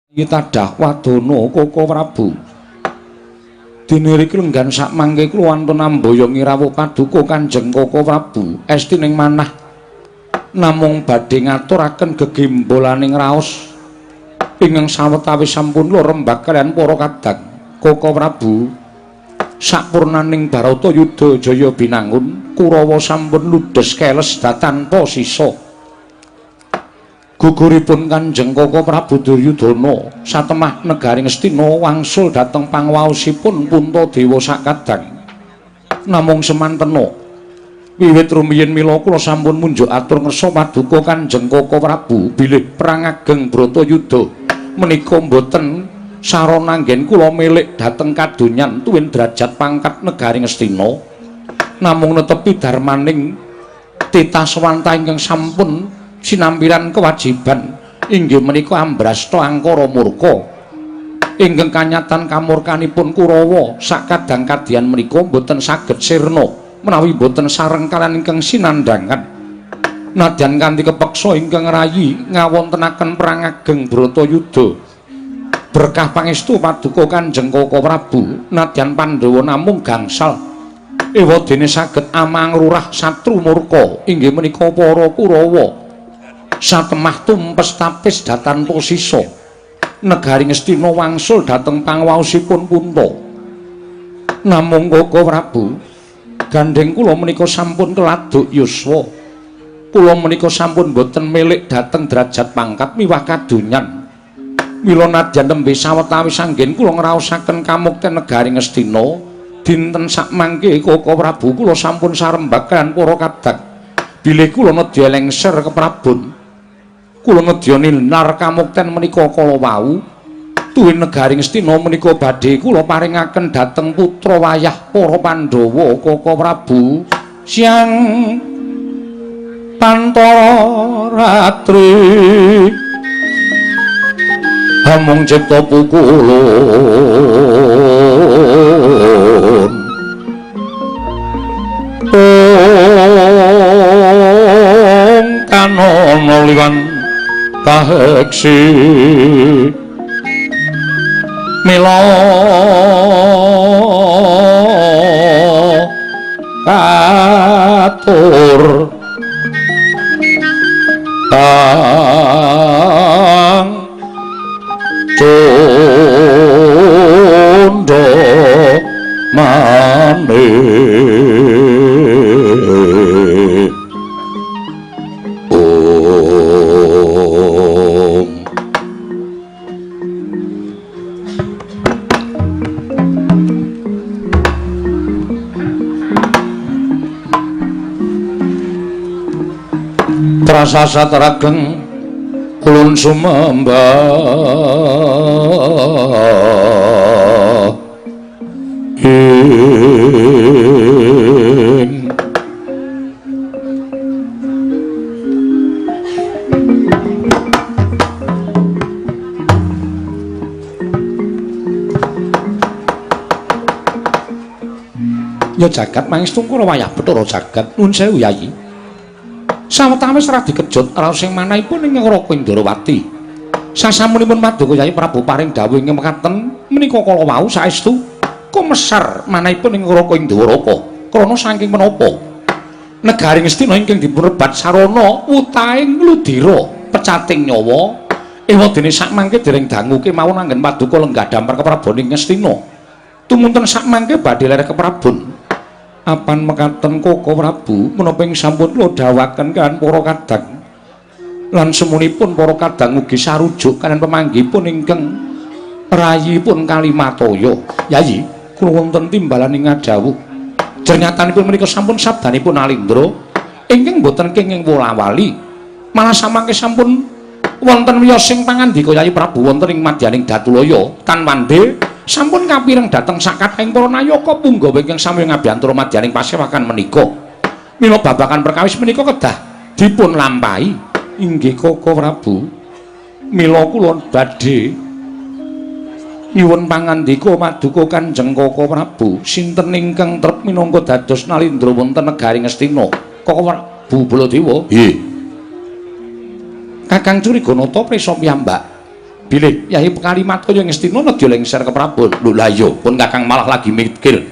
Tadah wadana Koko Prabu. Dene riki lenggan sakmangke kula wonten amboyong rawuh paduka Kanjeng Koko Prabu estining manah namung badhe ngaturaken gegembolaning raos ingkang sawetawis sampun kula rembag kaliyan para kadang. Koko Prabu, sapurnaning Bharatayuda jaya binangun Kurawa sampun ludes keles tanpa sisa. Guguripun Kanjeng Koko Prabu Duryudana satemah negari Ngastina wangsul dhateng pangwaosipun Puntadewa sakadang. Namung semantena wiwit rumiyin mila kula sampun munjuk atur ngersa paduka Kanjeng Koko Prabu bilih perang ageng Bharatayuda menika mboten sarana anggen kula milik dhateng kadonyan tuwin derajat pangkat negari Ngastina, namung netepi darmaning titah swanta ingkang sampun sinampiran kewajiban inggih menika ambrasta angkara murka ingkang kanyatan kamurkanipun Kurawa sakadang kadian menika mboten saged sirna menawi mboten sareng kaliyan ingkang sinandhangan. Nadyan kanthi kepeksa ingkang rayi ngawontenaken perang ageng Bharatayuda berkah pangestu paduka Kanjeng Koko Prabu, nadyan Pandhawa namung gangsal ewadene saged amangrurah satru murka inggih menika para Kurawa satemah tumpes tapis datanpa sisa. Negari Ngastina wangsul dhateng pangwaosipun Punta. Namung Koko Prabu, gandheng kula menika sampun keladuk yuswa. Kula menika sampun boten milik dhateng derajat pangkat miwah kadonyan. Mila nadyan nembe sawetawis anggen kula ngraosaken kamukten negari Ngastina, dinten sakmangke Koko Prabu kula sampun sarembag kaliyan para kadang. Bilih kula nedya lengser keprabon, kula nedya nilar kamukten menika kala wau, tuwin negari Ngastina menika badhe kula paringaken dhateng putra wayah para Pandhawa. Koko Prabu, siang pantara ratri amung cipta pukulun ong kanono liwan kaheksi mila katur kang cundha manik. Om. Prasasa terageng kulun sumembah ing ya jagat mangestu kula wayah Bathara jagat. Nuwun sewu Yayi. Sawetawis radi kejut raos ing manahipun ing Raka Indrawati. Sasampunipun paduka Yayi Prabu paring dawuh ing mekaten menika kala wau saestu kumesar manahipun ing Raka Indraka krana saking menapa negari Ngastina ingkang dipunrebat sarana wutahing ludira pecating nyawa ewadene sakmangke dereng dangu kemawon anggen paduka lenggah dhampar keprabon ing Ngastina. Tumunten sakmangke badhe lereh keprabon. Apan mekaten Koko Prabu menapa ing sampun kula dawuhaken kaliyan para kadang lan semunipun para kadang ugi sarujuk kaliyan pemanggihipun ingkang rayipun Kalimataya. Yayi, kula wonten timbalan ing ngadhawuh. Jernyatanipun menika sampun sabdanipun Alindra ingkang boten kenging wolawali. Malah samangke sampun wonten wiyosing pangandika Yayi Prabu wonten ing madyaning Datulaya tan wande sampun kapireng dhateng sakathahing para nayaka punggawa ingkang sami ngabiyantara madyaning pasewakan menika. Mila babagan perkawis menika kedah dipun lampahi. Inggih Koko Prabu, mila kula badhe nyuwun pangandika paduka Kanjeng Koko Prabu, sinten ingkang trep minangka dados nalindra wonten negari Ngastina? Koko Prabu Baladewa. Nggih. Kakang Curiganata prisa piyambak. Bilih Yayi Kalimataya Ngastina nedya lengser keprabon. Lho lah iya, pun Kakang malah lagi mikir.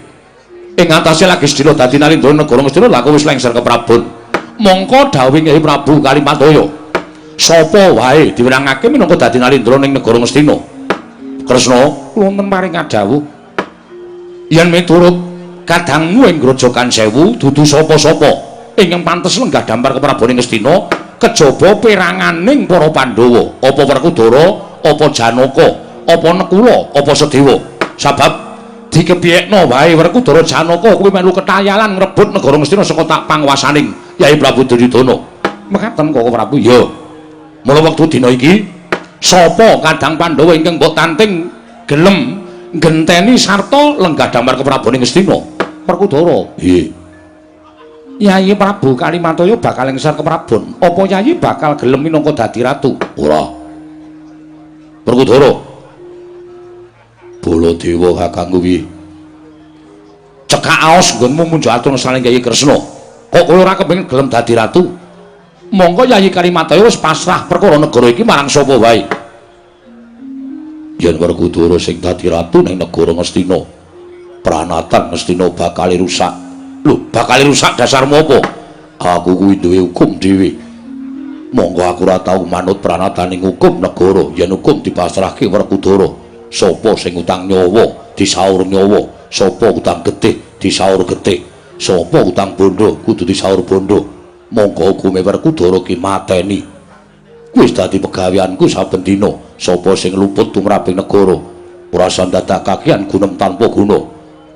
Ing atase lagi sedina dadi Nalindra negara Ngastina lha wis lengser keprabon. Mongko dawuhing Yayi Prabu Kalimataya, sapa wae diwenangake minangka dadi Nalindra ning negara Ngastina? Kresna, wonten paring kadhawuh. Yen miturut kadangmu ing Grojogan Sewu dudu sapa-sapa ingkang pantes lenggah dampar keprabon ing Ngastina kejaba peranganing para Pandhawa, apa Werkudara, apa Janaka, apa Nekula, apa Sedewa. Sabab dikepiyekno wae Werkudara Janaka kuwi melu ketayalan ngrebut negara Ngastina saka tak panguwasaning Yai Prabu Duryudana. Mekaten Koko Prabu? Ya. Mula wektu dina iki sapa kadang Pandhawa ingkang mbok tanting gelem genteni sarta lenggah damar keprabon ing Ngastina? Werkudara. Nggih. Yayi Prabu Kalimataya bakal lengser keprabon. Apa Yayi bakal gelem minangka dadi ratu? Ora. Werkudara. Baladewa kakang kuwi cekak aos nggonmu munjuk atur saling Yayi Kresna. Kok kowe ora kepengin gelem dadi ratu? Monggo Yayi Kalimataya wis pasrah perkara negara iki marang sapa wae. Yen Werkudara sing dadi ratu ning negara Ngastina, pranatan Ngastina bakal rusak. Lho, bakal rusak dasarmu apa? Aku kuwi duwe hukum dhewe. Monggo aku ora tau manut pranataning hukum negara. Yen hukum dipasrahke Werkudara, sapa sing utang nyawa disaur nyawa, sapa utang getih disaur getih, sapa utang bondo kudu disaur bondo. Monggo hukume Werkudara ki mateni. Wis dadi pegaweanku saben dina. Sapa sing luput tumraping negara ora sandadak kakian gunem tanpa guna.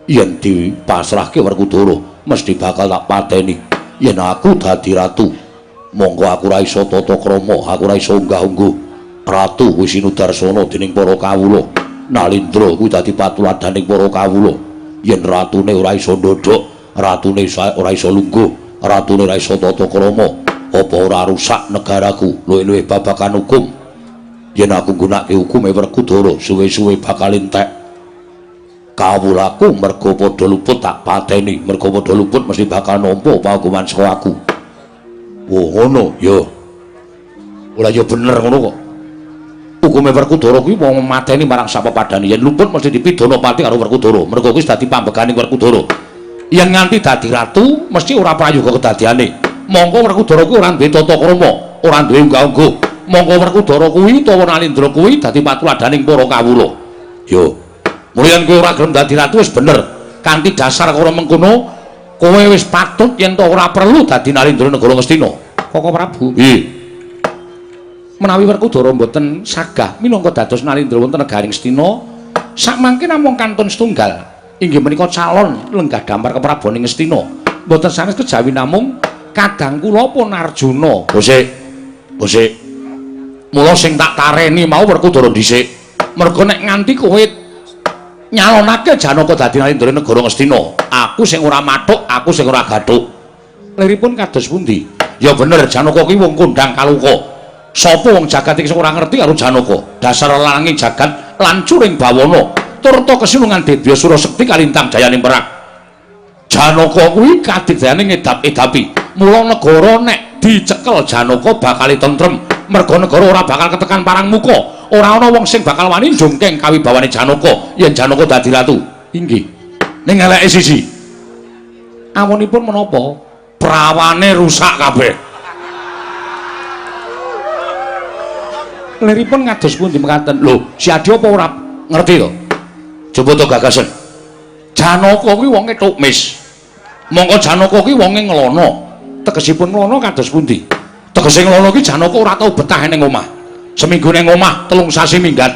Yen dipasrahke Werkudara mesti bakal tak pateni. Yen aku dadi ratu, monggo aku ora iso tata krama, aku ora iso unggah-ungguh. Ratu kuwi sinudarsana dening para kawula. Nalindra kuwi dadi patuladaning para kawula. Yen ratune ora iso ndodhok, ratune ora iso lungguh, ratune ora iso tata krama, apa ora rusak negaraku? Luwih-luwih babagan hukum. Yen aku nggunakake hukume Werkudara, suwe-suwe bakal entek. Kawulaku merga padha luput tak pateni, merga padha luput mesti bakal nampa pahukuman saka aku. Oh ngono ya. Ora ya bener ngono kok. Hukume Werkudara kuwi wong mateni marang sapepadane. Yen luput mesti dipidana pati karo Werkudara. Merga kuwi dadi pambeganing Werkudara. Yen nganti dadi ratu mesti ora prayoga kedadiane. Mongko Werkudara kuwi ora duwe tata krama, ora duwe unggah-ungguh. Mongko Werkudara kuwi utawa Nalindra kuwi dadi patuladaning para kawula. Yo. Mula yen kowe ora gelem dadi ratu wis bener. Kanthi dasar karo mengkono, kowe wis patut yen to ora perlu dadi Nalindra negara Ngastina. Koko Prabu. Nggih. Menawi Werkudara mboten sagah minangka dados Nalindra wonten negari Ngastina, sakmangke namung kantun setunggal inggih menika calon lenggah dampar keprabon ing Ngastina. Mboten sanes kejawi namung kadang kula pun Arjuna. Bosik. Bosik. Mula sing tak tareni mau Werkudara dhisik. Merga nek nganti kowe nyalonake Janaka dadi Nalindra negara Ngastina, aku sing ora mathuk, aku sing ora gathuk. Liripun kados pundi? Ya bener, Janaka kuwi wong kondhang kaluka. Sapa wong jagat iki sing ora ngerti karo Janaka? Dasar langing jagat lancuring bawana, turta kesinungan Dedya Surasekti kalintang jayaning perak. Janaka kuwi kadigdayane ngedap-edapi. Mula negara nek dicekel Janaka bakal tentrem. Merga negara ora bakal ketekan parang muka. Ora ana wong sing bakal wani njungkeng kawibawane Janaka yen Janaka dadi ratu. Inggih. Ning eleke siji. Awonipun menapa? Prawane rusak kabeh. Liripun kados pundi mekaten? Lho, si Adi apa ora ngerti to? Coba to gagasen. Janaka kuwi wonge tukmis. Mongko Janaka kuwi wonge nglono. Tegesipun nglono kados pundi? Tegese nglono kuwi Janaka ora tau betah ning omah. Seminggu ning omah, 3 sasi minggat.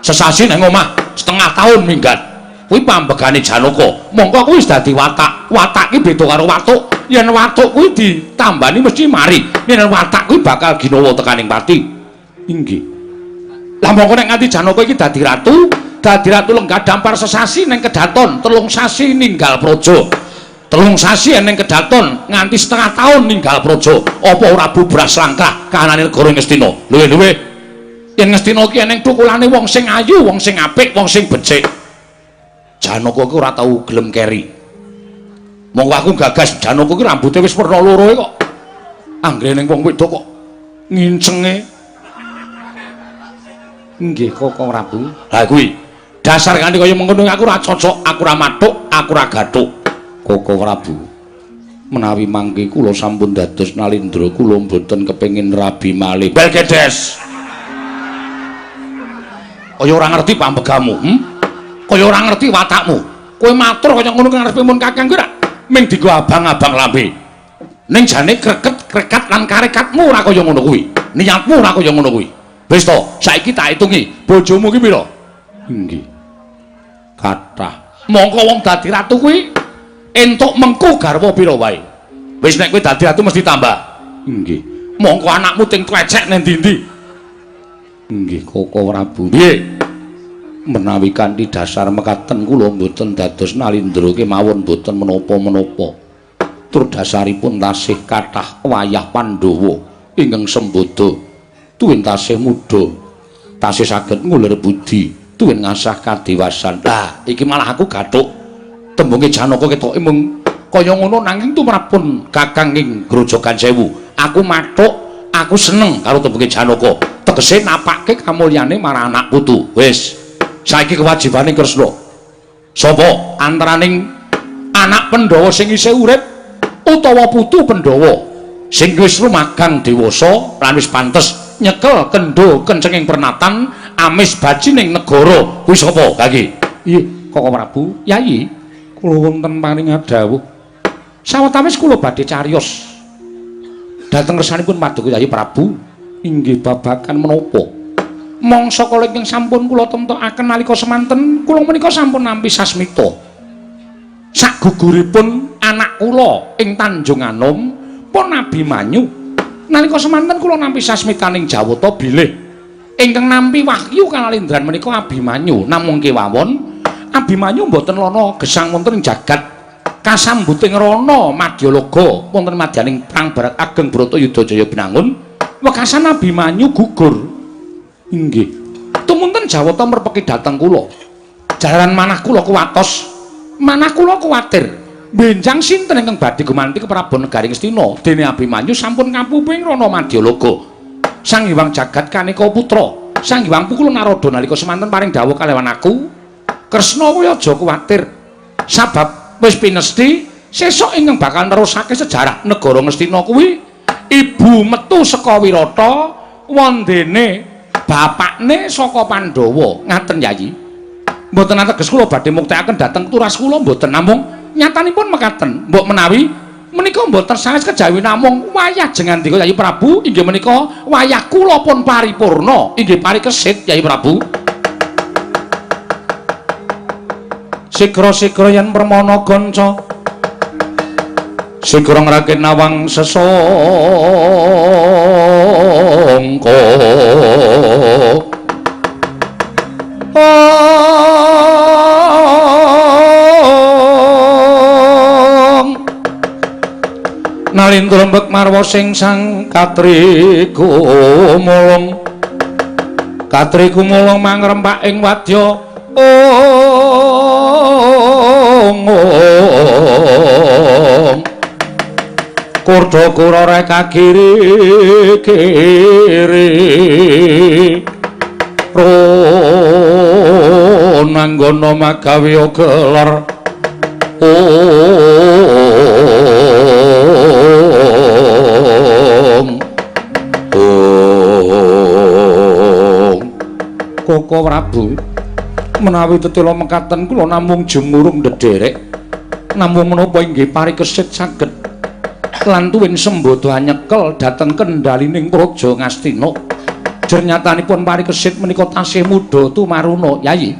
Sesasi ning omah, setengah tahun minggat. Kuwi pambegane Janaka. Mongko kuwi wis dadi watak. Watak ki beda karo watuk. Yen watuk kuwi ditambani mesti mari. Yen watak kuwi bakal ginawa tekaning pati. Inggih. Lah mongko nek nganti Janaka iki dadi ratu lenggah dampar sesasi ning kedaton, 3 sasi ninggal praja. 3 sasi ning kedaton nganti setengah tahun ninggal praja. Apa ora bubras langkah kahanane negara Ngastina? Luwih-luwih yen Ngastina iki eneng tukulane wong sing ayu, wong sing apik, wong sing becik. Janaka iki ora tau gelem keri. Monggo aku gagas Janaka iki rambute wis werna loro kok. Anggere ning wong wedok kok ngincenge. Nggih, Koko Prabu. Ha kuwi. Dasar kanthi kaya mengkono aku ora cocok, aku ora mathuk, aku ora gathuk. Koko Prabu. Menawi mangke kula sampun dados Nalindra, kula mboten kepengin rabi malih. Belgedes. Kaya ora ngerti pambegamu, hm? Kaya ora ngerti watakmu. Kowe matur kaya ngono ngarepe mun Kakang kuwi ra ming dienggo abang-abang lambe. Ning jane kreket-krekat lan karekatmu ora kaya ngono kuwi. Niatmu ora kaya ngono kuwi. Wis to, saiki tak hitungi. Bojomu ki pira? Inggih. Kathah. Mongko wong dadi ratu kuwi entuk mengku garwa pira wae. Wis nek kowe dadi ratu mesti tambah. Inggih. Mongko anakmu ting tlecek nang ndi-ndi. Inggih, Koko Prabu. Piye? Menawi kanthi dasar mekaten kula mboten dados Nalindra kemawon mboten menapa-menapa. Tur dasaripun tasih kathah wayah Pandhawa ingkang sembada. Tuwin tasih muda, tasih saged ngulir budi, tuwin ngasah kadewasan. Lah, iki malah aku gathuk. Tembunge Janaka ketoke mung kaya ngono nanging tumrapun Kakang ing Grojogan Sewu. Aku mathuk, aku seneng karo tembunge Janaka. Tegese napake kamulyane marang anak putu. Wis, saiki kewajibane Kresna. Sapa antaraning anak Pandhawa sing isih urip utawa putu Pandhawa sing wis rumagang dewasa lan wis pantes nyekel kendho kencenging pernatan amis bajining negara kuwi sapa kaki? Iya, Koko Prabu. Yayi, kula wonten paring dawuh. Sawetawis kula badhe cariyos dhateng ngersanipun Paduka Yayi Prabu inggih babagan menapa? Mangsa kala ingkang sampun kula temtokaken nalika semanten kula menika sampun nampi sasmita. Saguguripun anak kula ing Tanjung Anom pun Abimanyu. Nalika semanten kula nampi sasmitaning Jawata bilih ingkang nampi wahyu kanalindran menika Abimanyu. Namung kewawon Abimanyu mboten lana gesang wonten ing jagat kasambuting rana Madyalaga wonten madyaning perang Barat Ageng Bratayuda Jaya Binangun. Wekasan Abimanyu gugur. Inggih. Tumunten Jawata merpeki dhateng kula. Jalaran manah kula kuwatos, manah kula kuwatir. Benjang sinten ingkang badhe gumanti keprabon negari Ngastina dene Abimanyu sampun kapupu ing rana Madyalaga. Sang Hyang Jagat Kaneka Putra, Sang Hyang Pukul Narada nalika semanten paring dawuh kalawan aku, Kresna kowe aja kuwatir. Sabab wis pinesti sesuk ingkang bakal nerusake sejarah negara Ngastina kuwi ibu metu saka Wirata wondene bapakne saka Pandhawa. Ngaten Yayi. Mboten ateges kula badhe muktekaken dhateng turas kula mboten, namung nyatanipun mekaten. Mbok menawi menika mboten sanes kejawi namung wayah jengandika Yayi Prabu inggih menika wayah kula pun paripurna inggih parikesit Yayi Prabu. Sigra-sigra yen permana gonca sigra ngrakit nawang sesangka. Nalindra mbek marwa sing sang katri gumulung, katri gumulung mangrempak ing wadya ong. Kurda kura reka kiri kiri ronanggana magawe gelar. Koko Prabu, menawi tetela mekaten kula namung jumurung ndederek. Namung menapa inggih parikesit saged lan tuwin sembada nyekel dhateng kendhalining Praja Ngastina. Jernyatanipun parikesit menika tasih muda tumaruna, Yayi.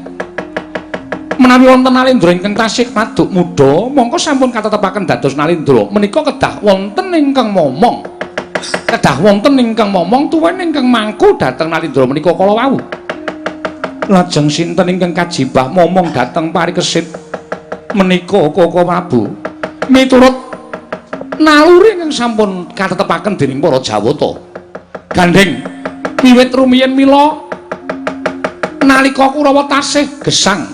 Menawi wonten Nalindra ingkang tasih paduk muda, mongko sampun katetepaken dados Nalindra. Menika kedah wonten ingkang momong. Kedah wonten ingkang momong tuwin ingkang mangku dhateng Nalindra menika kala wau. Lajeng sinten ingkang kajibah momong dhateng parikesit menika Koko Prabu? Miturut naluri ingkang sampun katetepaken dening para Jawata. Gandheng wiwit rumiyin mila nalika Kurawa tasih gesang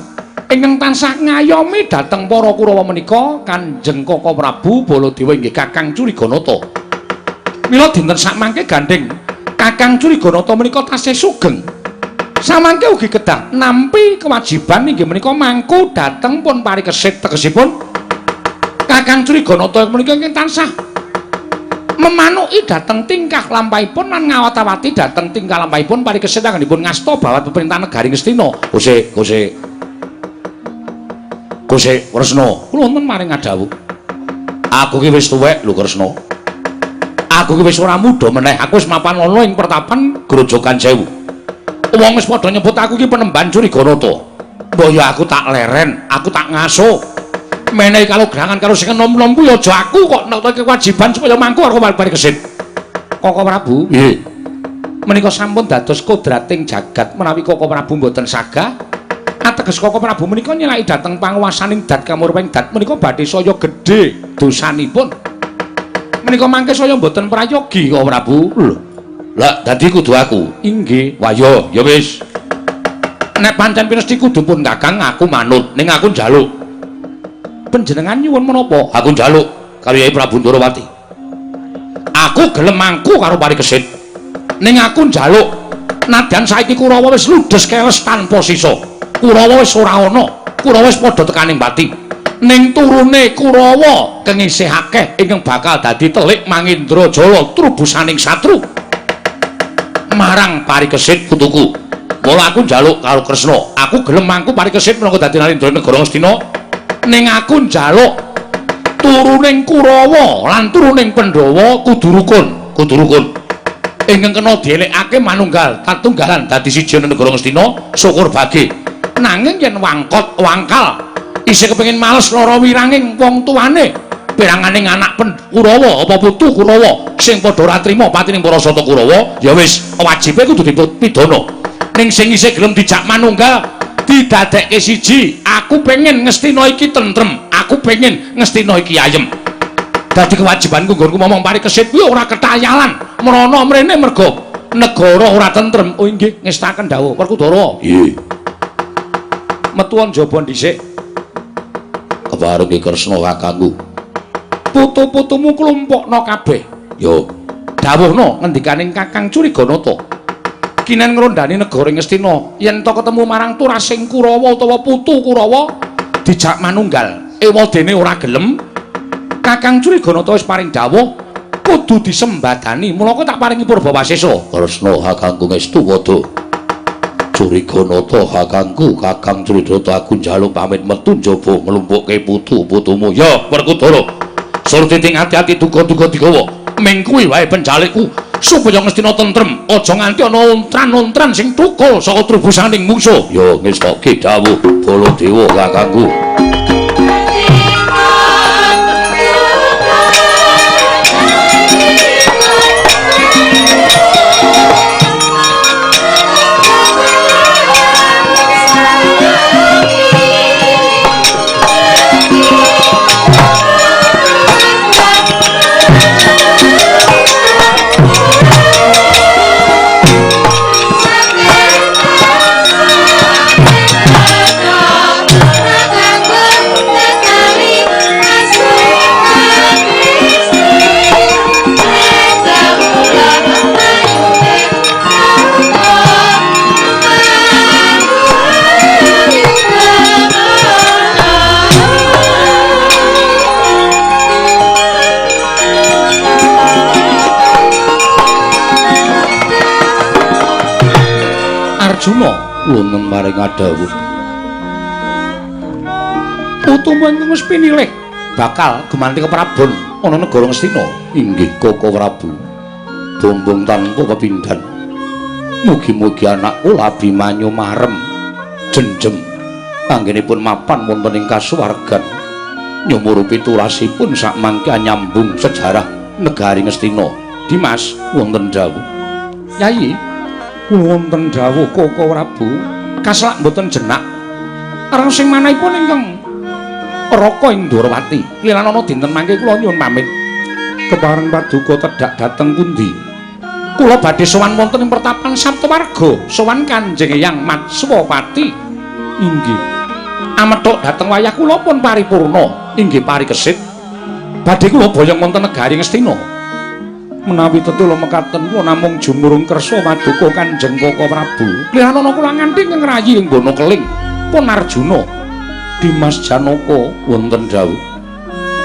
ingkang tansah ngayomi dhateng para Kurawa menika Kanjeng Koko Prabu Baladewa inggih Kakang Curiganata. Mila dinten sakmangke gandheng Kakang Curiganata menika tasih sugeng. Samangke ugi kedah nampi kewajiban inggih menika mangku dhateng pun parikesit tegesipun Kakang Curiganata menika ingkang tansah memanuki dhateng tingkah lampahipun lan ngawat-awati dhateng tingkah lampahipun parikesit anggenipun ngasta bawat pemerintahan negari Ngastina. Kose, kose. Kose Kresna, kula wonten maring ngadhawuh. Aku ki wis tuwek lho Kresna. Aku ki wis ora muda meneh, aku wis mapan ana ing pertapan Grojogan Sewu. Wong wis padha nyebut aku ki penemban Curiganata. Mbok ya aku tak leren, aku tak ngaso. Menehi kalograngan karo sing enom-enom kuwi aja aku kok nek kewajiban supaya mangku karo parikesit. Koko Prabu, nggih. Menika sampun dados kodrating jagat menawi Koko Prabu mboten sagah. Ateges Koko Prabu menika nyelaki dhateng panguwasaning dat kamurweng dat menika badhe saya gedhe dosanipun. Menika mangke saya mboten prayogi Koko Prabu. Lho. Lah dadi kudu aku. Inggih. Wah ya, ya wis. Nek pancen pinesti kudu pun Kakang aku manut, ning aku njaluk. Panjenengan nyuwun menapa? Aku njaluk karo Yai Prabu Ndorowati. Aku gelem mangku karo parikesit. Ning aku njaluk nadyan saiki Kurawa wis ludes keles tanpa sisa. Kurawa wis ora ana, Kurawa wis padha tekaning pati. Ning turune Kurawa kengisih akeh ingkang bakal dadi telik Mangindrajala trubusaning satru. Marang parikesit putuku. Mula aku njaluk karo Kresna, aku gelem mangku parikesit minangka dadi narendra negara Ngastina. Ning aku njaluk turuning Kurawa lan turuning Pandhawa kudu rukun, kudu rukun. Ingkang kena dielekake manunggal tatunggalan dadi siji ana negara Ngastina, syukur bage. Nanging yen wangkot wangkal isih kepengin males lara wiranging wong tuane, piranganing anak Kurawa apa putu Kurawa sing padha ora trima patining para sata Kurawa, ya wis wajibe kudu dipidana. Ning sing isih gelem dijak manunggal didadekke siji, aku pengen Ngastina iki tentrem, aku pengen Ngastina iki ayem. Dadi kewajibanku nggonku ngomong parikesit kuwi ora ketayalan mrono mrene mergo negara ora tentrem. Oh inggih, ngestaken dawuh Werkudara. Nggih. Metuon jaba dhisik. Kepareng Kresna kakangku. Putu-putumu klumpukna kabeh. Yo, dawuhna ngendikaning Kakang Curiganata. Kinen ngrondani negara Ngastina, yen to ketemu marang turasing Kurawa utawa putu Kurawa dijak manunggal. Ewadene ora gelem. Kakang Curiganata wis paring dawuh kudu disembadani. Mulaka tak paringi purbawasesa. Kresna kakangku ngestu padha. Curiganata kakangku, Kakang Curiganata aku njaluk pamit metu njaba nglumpukke putu-putumu. Ya, Werkudara. Surti ting ati-ati duga-duga digawa. Ming kuwi wae penjalikku supaya Ngastina tentrem, aja nganti ana ontran-ontran sing tukul saka trubusaning mungsuh. Ya ngestoke dawuh Baladewa kakangku. Arjuna wonten maring adhawuh. Putumu ingkang wis pinilih bakal gumanti keprabon ana negara Ngastina. Inggih Koko Prabu. Bumbung tanpa kepindhan. Mugi-mugi anakku Abimanyu marem jenjem anggenipun mapan wonten ing kasuwargan. Nyumurupi turasipun sakmangke nyambung sejarah negari Ngastina. Dimas wonten dawuh. Yayi wonten dawuh Koko Prabu, kaselak mboten jenak. Arang sing manahipun ingkang Raka ing Ndorowati. Lilan ana dinten mangke kula nyuwun pamit. Kepareng paduka tedhak dhateng pundi? Kula badhe sowan wonten ing pertapan Saptawarga, sowan Kanjeng Eyang Matswapati. Inggih. Amethuk dhateng wayah kula pun paripurna, inggih parikesit. Badhe kula boyong wonten negari Ngastina. Menawi tetula mekaten kula namung jumurung kersa paduka Kanjeng Koko Prabu. Klihanana kula nganti ngrayi ing Bono Keling pun Arjuna Dimas Janaka wonten dawuh.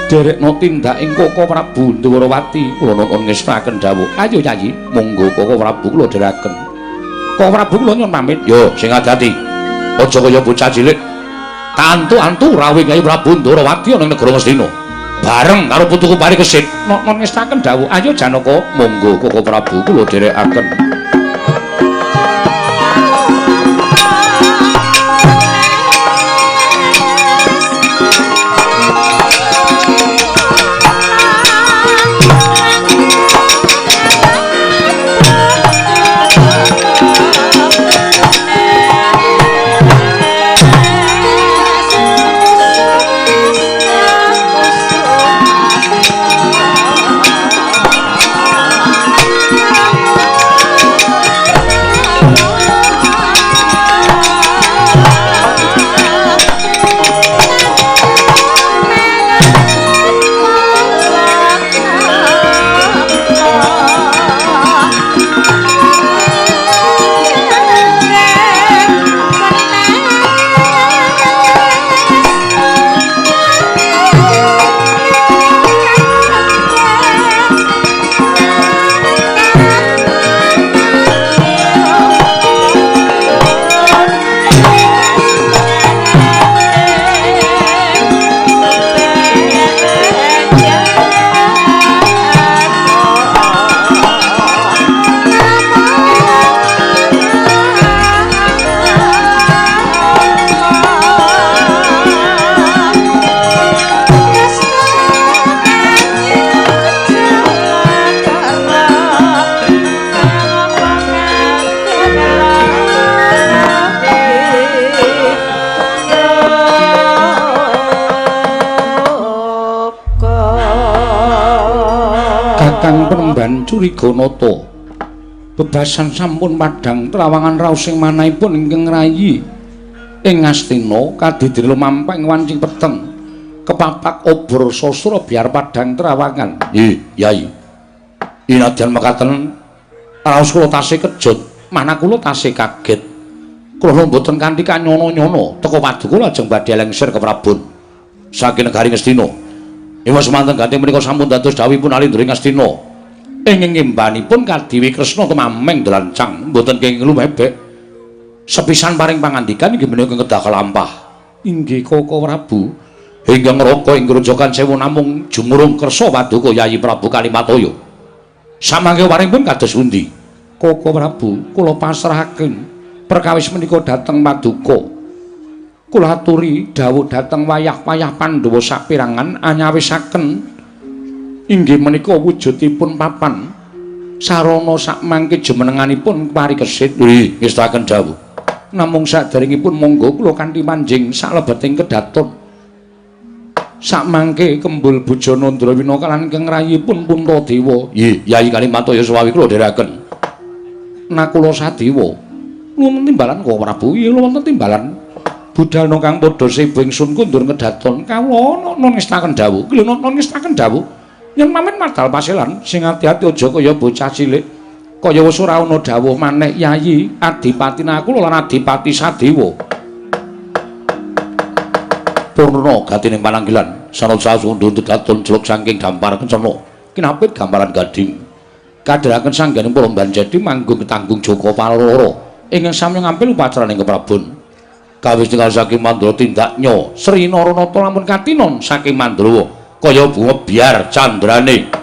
Derekno tindak ing Koko Prabu Ndwarawati kula nuwun ngestaken dawuh. Ayo Yayi, monggo Koko Prabu kula dherekaken. Koko Prabu kula nyuwun pamit. Yo sing ati-ati. Aja kaya bocah cilik. Tantu-antu rawuh Kyai Prabu Ndwarawati ana ing negara Ngastina. Bareng karo putuku Parikesit nuwun ngestaken dawuh. Ayo Janaka, monggo Koko Prabu kula dherekaken. Curiganata bebasan sampun padhang trawangan raos sing manahipun ingkang ngrayi ing Ngastina kadidiri lumampah ing wancing peteng kepapak obor sastra biar padhang trawangan. Nggih Yai, inadyan mekaten raos kula tasih kejut, manah kula tasih kaget. Kula mboten kanthi kanyono-nyono teka paduka lajeng badhe lengser ke Prabon saking negari Ngastina. Iwas manten ganti menika sampun dados dawuhipun Alindra Ngastina. Ing ngimbanipun Kadiwi Kresna tumameng dlancang mboten kenging lumebek. Sepisan paring pangandikan inggih menika kedah kelampah. Inggih Koko Prabu, ingkang ngraka ing grojogan sewu namung jumurung kersa paduka Yayi Prabu Kalimataya. Samangke waringipun kados pundi? Koko Prabu, kula pasrahaken perkawis menika dhateng paduka. Kula aturi dawuh dhateng wayah-wayah Pandhawa sapirangan anyawisaken inggih menika wujudipun papan sarana sakmangke jumenenganipun Parikesit. Nggih, ngestaken dawuh. Namung saderengipun monggo kula kanthi manjing salebeting kedaton. Sakmangke kembul bujana Ndrawina lan ingkang rayipun Puntadewa. Nggih, Yayi Kalimataya suwawi kula dherekaken. Nakula Sadewa. Wonten timbalan Koko Prabu? Iya wonten timbalan. Budalna kang padha seba ingsun kundur kedaton. Kawula nun ngestaken dawuh. Kula nun ngestaken dawuh. Yen pamit madal paselan sing ati-ati aja kaya bocah cilik. Kaya wis ora ana dawuh maneh Yayi Adipati Nakula lan Adipati Sadewa. Purna gatining pananggilan sanad sundhun tegaton jeluk saking dampar kencana. Kinapit gambaran gading. Kadheraken sangganing para banjadi manggung ketanggung Joko Paloro ingkang sami ngampil upacaraning keprabon. Kawis tinggal saking Mandra tindaknya Sri Naranata lamun katinon saking Mandrawa kaya bunga biar candrane.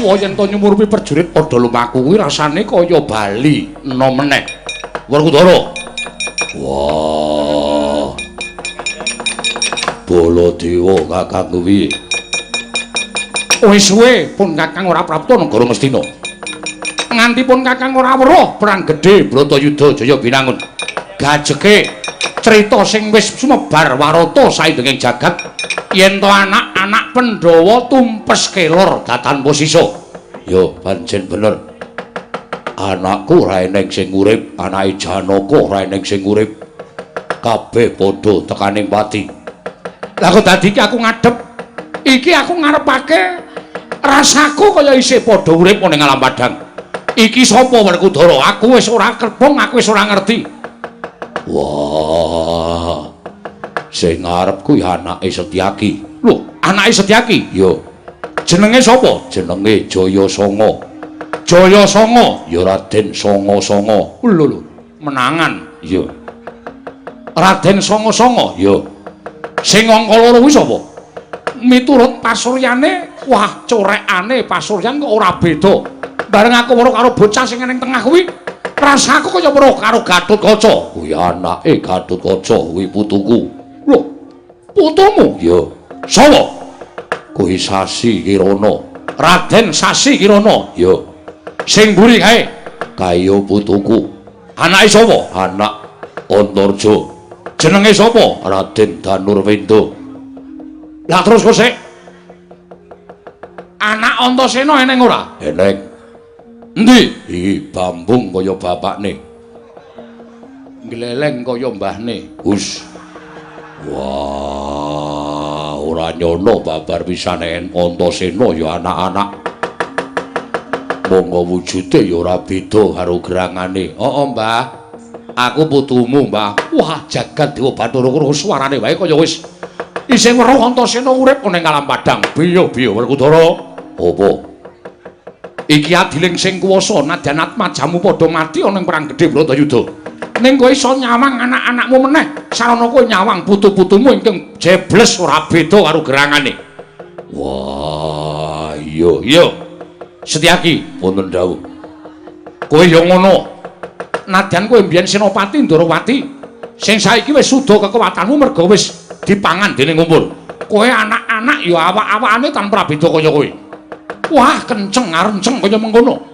Peristiwa yen to nyumurupi prajurit padha lumaku kuwi rasane kaya bali enom meneh. Werkudara. Wah. Baladewa Kakang kuwi. Wis suwe pun Kakang ora prapta negara Ngastina. Nganti pun Kakang ora weruh perang gedhe Bratayuda Jaya Binangun. Gajeke crita sing wis sumebar warata saindenging jagat yen to anak-anak Pandhawa tumpes kelor datan posisa. Ya pancen bener. Anakku ora eneng sing urip, anake Janaka ora eneng sing urip. Kabeh padha tekaning pati. Lah kok dadi iki aku ngadhep, iki aku ngarepake rasaku kaya isih padha urip ning alam padang. Iki sapa Werkudara? Aku wis ora kebong, aku wis ora ngerti. Wah. Sing ngarep kuwi anake Setyaki. Lho, anake Setyaki? Ya. Jenenge sapa? Jenenge Jayasanga. Jayasanga ya Raden Sanga-sanga. Lho lho, menangan. Iya. Raden Sanga-sanga? Ya. Sing angka loro kuwi sapa? Miturut pasuryane, wah corekane pasuryan kok ora beda. Bareng aku weruh karo bocah sing ning tengah kuwi, rasaku kaya weruh karo Gatotkaca. Kuwi anake Gatotkaca, kuwi putuku. Lho, putumu? Ya. Sapa? Kuwi Sasi Kirana. Raden Sasi Kirana? Ya. Sing mburi kae? Kaya putuku. Anake sapa? Anak Antarja. Jenenge sapa? Raden Danurwenda. Lah terus kok sik? Anak Antasena eneng ora? Eneng. Endi? Iki bambung kaya bapakne. Gleleng kaya mbahne. Hus. Wah, ora nyono babar pisane Antasena ya anak-anak. Monggo wujude ya ora beda karo gerangane. Heeh, Mbah. Aku putumu, Mbah. Wah, jagat Dewa Bathara krungu suarane wae kaya wis isih weruh Antasena urip ning alam padang. Biyo-biyo Werkudara. Apa? Iki adiling sing kuwasa nadyan atmajamu padha mati ana ing perang gedhe Bratayuda. Ning kowe iso nyawang anak-anakmu meneh, sarana kowe nyawang putu-putumu ingkang jebles ora beda karo gerangane. Wah, iya iya. Setyaki, wonten dawuh. Kowe ya ngono. Nadyan kowe mbiyen Senopati Ndorowati, sing saiki wis suda kekuatanmu merga wis dipangan dening umur. Kowe anak-anak ya awak-awakane tanpa beda kaya kowe. Wah, kenceng arenceng kaya mengkono.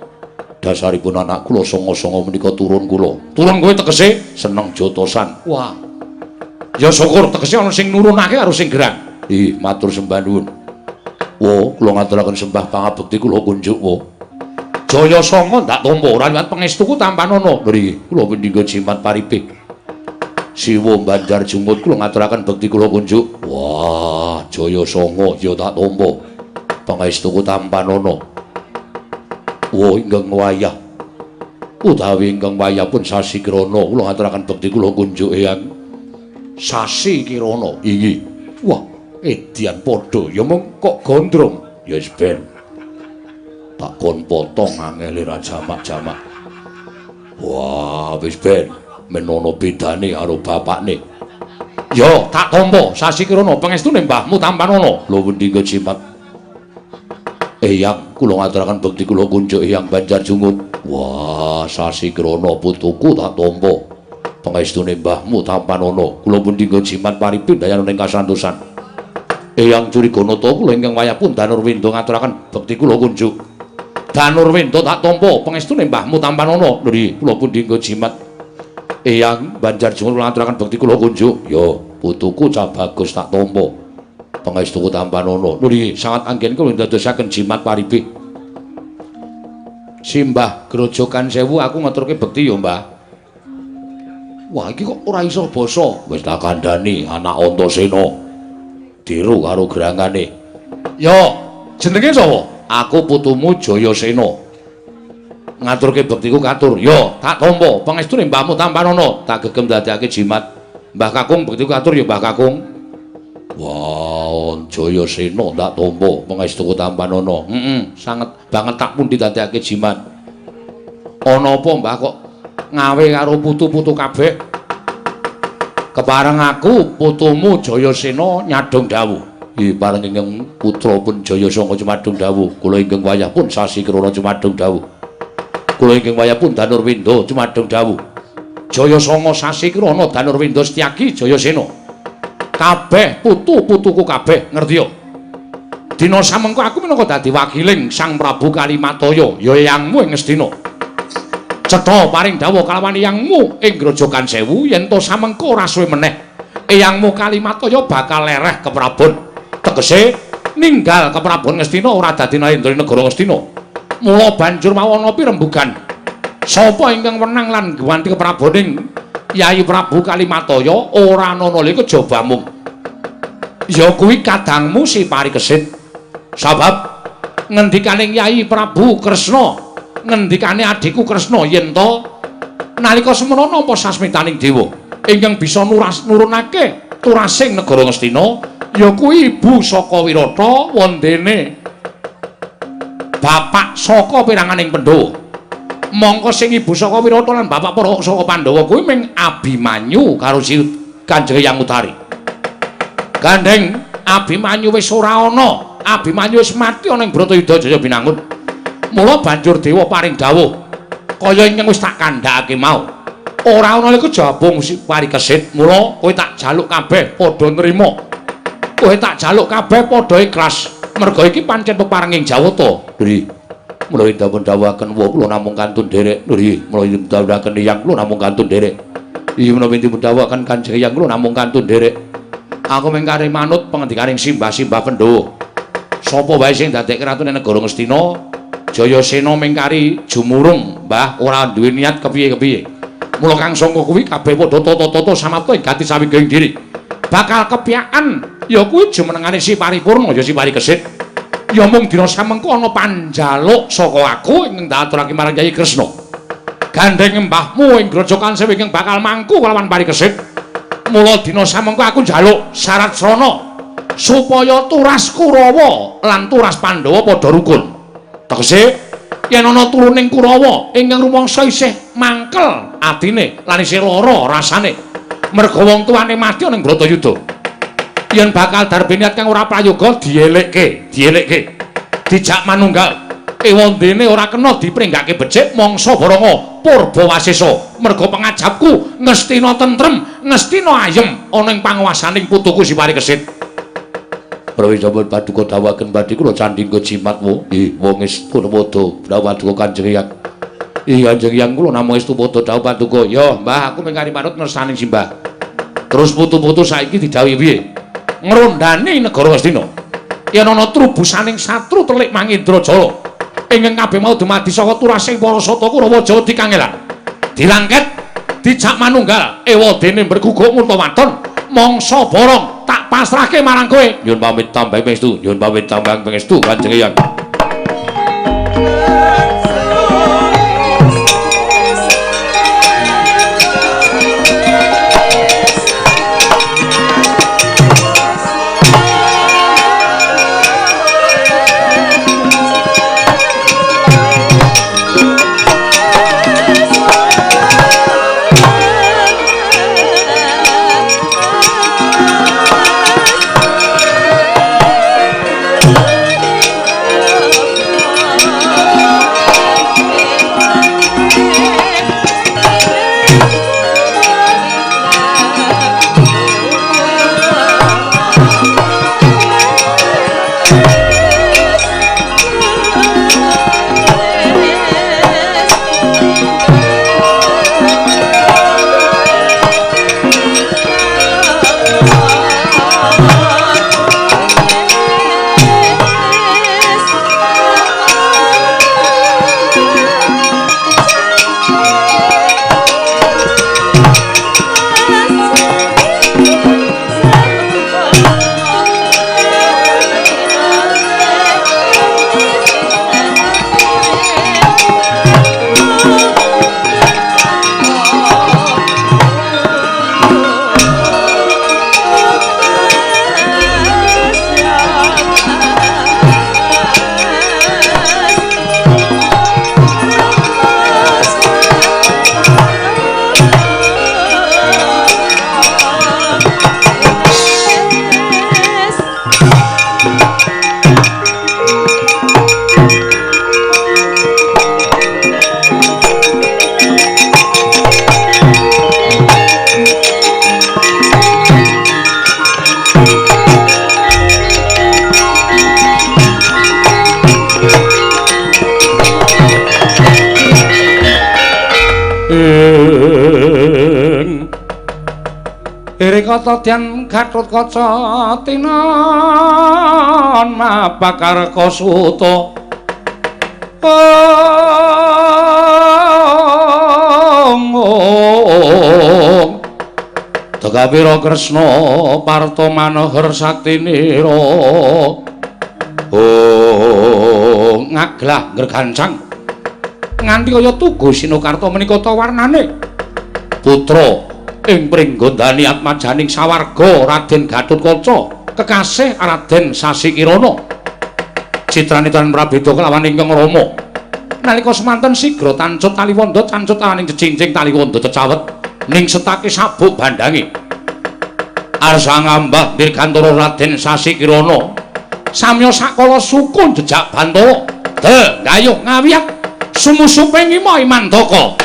Dasaripun anak kula sanga-sanga menika turun kula. Turun kowe tegese seneng jotosan. Wah. Ya syukur tegese ana sing nurunake karo sing gerang. Ih, matur sembah nuwun. Wo, kula ngaturaken sembah pangabekti kula kunjuk wo. Jayasanga ndak tampa ora liwat pangestuku tampanana. Nggih, kula pendhingga jimat paripih. Siwa Banjar Jungut kula ngaturaken bekti kula kunjuk. Wah, Jayasanga ya tak tampa. Pangestuku tampanana. Wo ingkang wayah. Utawi ingkang wayah pun Sasi Kirana kula ngaturaken bekti kula kunjuk Eyang. Sasi Kirana inggih. Wah, edian padha ya mung kok gondrong. Ya wis ben. Tak kon potong angele ra jamak-jamak. Wah, wis ben menono bedane karo bapakne. Ya, tak tampa Sasi Kirana pangestune mbahmu tampanana. Lho wendika jimat. Eyang, kula ngaturaken bekti kula kunjuk Eyang Banjar Jungut. Wah, Sasi Kirana putuku tak tampa. Pangestune mbahmu tampanana. Kula pundi jimat paripin dayana ing kasantosan. Eyang Curiganata kula ingkang wayah pun Danurwenda ngaturaken bekti kula kunjuk. Danurwenda tak tampa pangestune mbahmu tampanana. Nggih, kula pundi jimat. Eyang Banjar Jungut kula ngaturaken bekti kula kunjuk. Ya, putuku cah bagus tak tampa. Pangestuku tampanana. Nggih, sangat anggen kula ndadosaken jimat paripih. Simbah Grojogan Sewu aku ngeturke bekti ya, Mbah. Wah, iki kok ora iso basa. Wis tak kandhani anak Antasena. Diru karo gerangane. Ya, jenenge sapa? Aku putumu Jayasena. Ngaturke bektiku katur. Ya, tak tampa. Pangestune mbahmu tampanana. Tak gegem dadekake jimat. Mbah Kakung bektiku katur ya, Mbah Kakung. Wah, Jayasena tak tampa. Pangestuku tampanana. Heeh, sanget banget tak pundi dadekake jimat. Ana apa, Mbah kok ngawe karo putu-putu kabeh? Kepareng aku putumu Jayasena nyadhong dawuh. Nggih pareng ingkang putra pun Jaya Sanga jumadung dawuh. Kula ingkang wayah pun Sasikrana jumadung dawuh. Kula ingkang wayah pun Danurwindha jumadung dawuh. Jaya Sanga Sasikrana Danurwindha Setyaki Jayasena. Kabeh putu-putuku kabeh ngerti ya. Dina samengko aku minangka dadi wakiling Sang Prabu Kalimataya ya eyangmu ing Ngastina. Cetha paring dawuh kalawan eyangmu ing Grojogan Sewu yen to samengko ora suwe meneh eyangmu Kalimataya bakal lereh keprabon. Tegese ninggal keprabon Ngastina ora dadi narendra negara Ngastina. Mula banjur mawana pirembugan. Sapa ingkang wenang lan ngganti kepraboning Yayi Prabu Kalimataya ora ana nalika kejaba mung ya kuwi kadangmu si Parikesit. Sabab ngendikaning Yayi Prabu Kresna, ngendikane adhiku Kresna yen to nalika semana nampa sasmitaning dewa ingkang bisa nurunake turasing negara Ngastina ya kuwi ibu saka Wirata wondene bapak saka piranganing Pandhawa. Mongko sing ibu saka Wirata lan bapak para saka Pandhawa kuwi ming Abimanyu karo si Kanjeng Hyang Utari. Gandeng Abimanyu wis ora ana, Abimanyu wis mati ana ing Bratayuda Jaya Binangun. Mula banjur dewa paring dawuh kaya ingkang wis tak kandhakake mau. Ora ana iku jabung si Parikesit, mula kowe tak jaluk kabeh padha nrima. Kowe tak jaluk kabeh padha ikhlas. Merga iki pancen peparenging Jawata. Nggih. Mula dipun dawuhaken wa kula namung kantun nderek. Nggih, mula dipun dawuhaken eyang kula namung kantun nderek. Iya menawi dipun dawuhaken Kanjeng Hyang kula namung kantun nderek. Aku mung kari manut pangendikaning simbah-simbah Pandhawa. Sapa wae sing dadekke ratune negara Ngastina, Jayasena mung kari jumurung, Mbah, ora duwe niat kepiye-kepiye. Mula kang sangka kuwi kabeh padha tata-tata samapta ing gati sawiging diri. Bakal kepiyakan ya kuwi jumenengane si Paripurna ya si Parikesit. Ya mung dina samengko ana panjaluk saka aku ingkang diaturake marang Kyai Kresna. Gandeng mbahmu ing Grojogan Sewu ingkang bakal mangku kelawan Parikesit. Mula dina samengko aku njaluk syarat srana supaya turas Kurawa lan turas Pandhawa padha rukun. Tegese yen ana turuning Kurawa ingkang rumangsa isih mangkel atine lan isih lara rasane merga wong tuane mati ana ing Bratayuda. Yen bakal darbe niat kang ora prayoga dielekke, dielekke. Dijak manunggal. Ewandene ora kena dipringgake becik mangsa baranga purba wasesa. Merga pangajapku Ngastina tentrem, Ngastina ayem ana ing panguwasaning putuku si Parikesit. Prawi sampun paduka dawuhaken badhe kula candhingga jimat wo. Nggih, wong estu padha dawuh paduka Kanjeng Hyang. Iya Kanjeng Hyang kula namung estu padha dawuh paduka. Ya, Mbah, aku mung kari manut ngersaning simbah. Terus putu-putu saiki didhawuhi piye? Ngrondani negara Ngastina. Yen ana trubusaning satru telik Mangindrajala ingkang kabeh mau dumadi saka turasing para sata Kurawa Jawa dikangelan. Dilangket, dijak manunggal, ewadene berguguk murta waton, mangsa borong tak pasrahke marang kowe. Nyuwun pamit tambah pangestu, nyuwun pamit tambah pangestu Kanjeng Hyang. Kata dian Gatotkaca tinon mapakarka suta. Ong Tegawira Kresna Parta Manohar saktinira. Oh ngaglah ngregancang nganti kaya tugu Sinokarta menika ta warnane. Putra ing Pringgondani atmajaning sawarga Raden Gatotkaca kekasih Raden Sasikirana. Citrane tan prabeda kelawan ingkang Rama. Nalika semanten sigra tancut taliwonda cancut aning cecincing taliwonda cecawet ning setake sabuk bandange. Arsa ngambah dirgantara Raden Sasikirana samya sakala suku jejak bantala de gayuh ngawiyak sumusupe ngima Imandaka.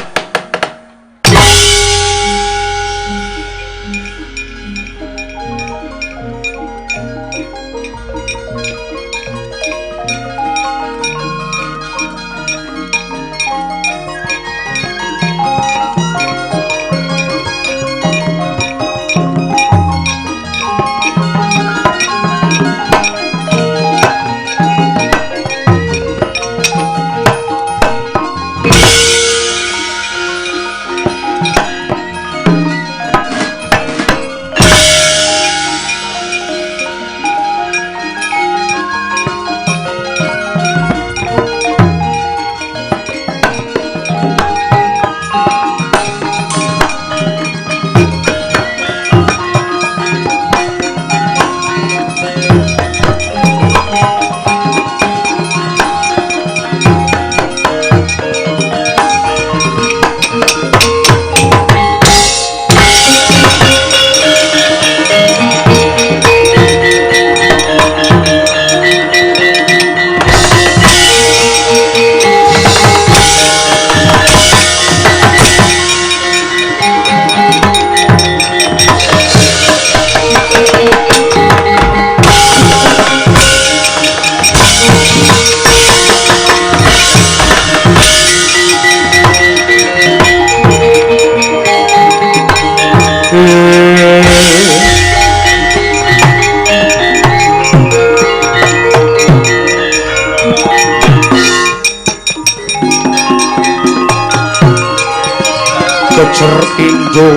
Kejer injo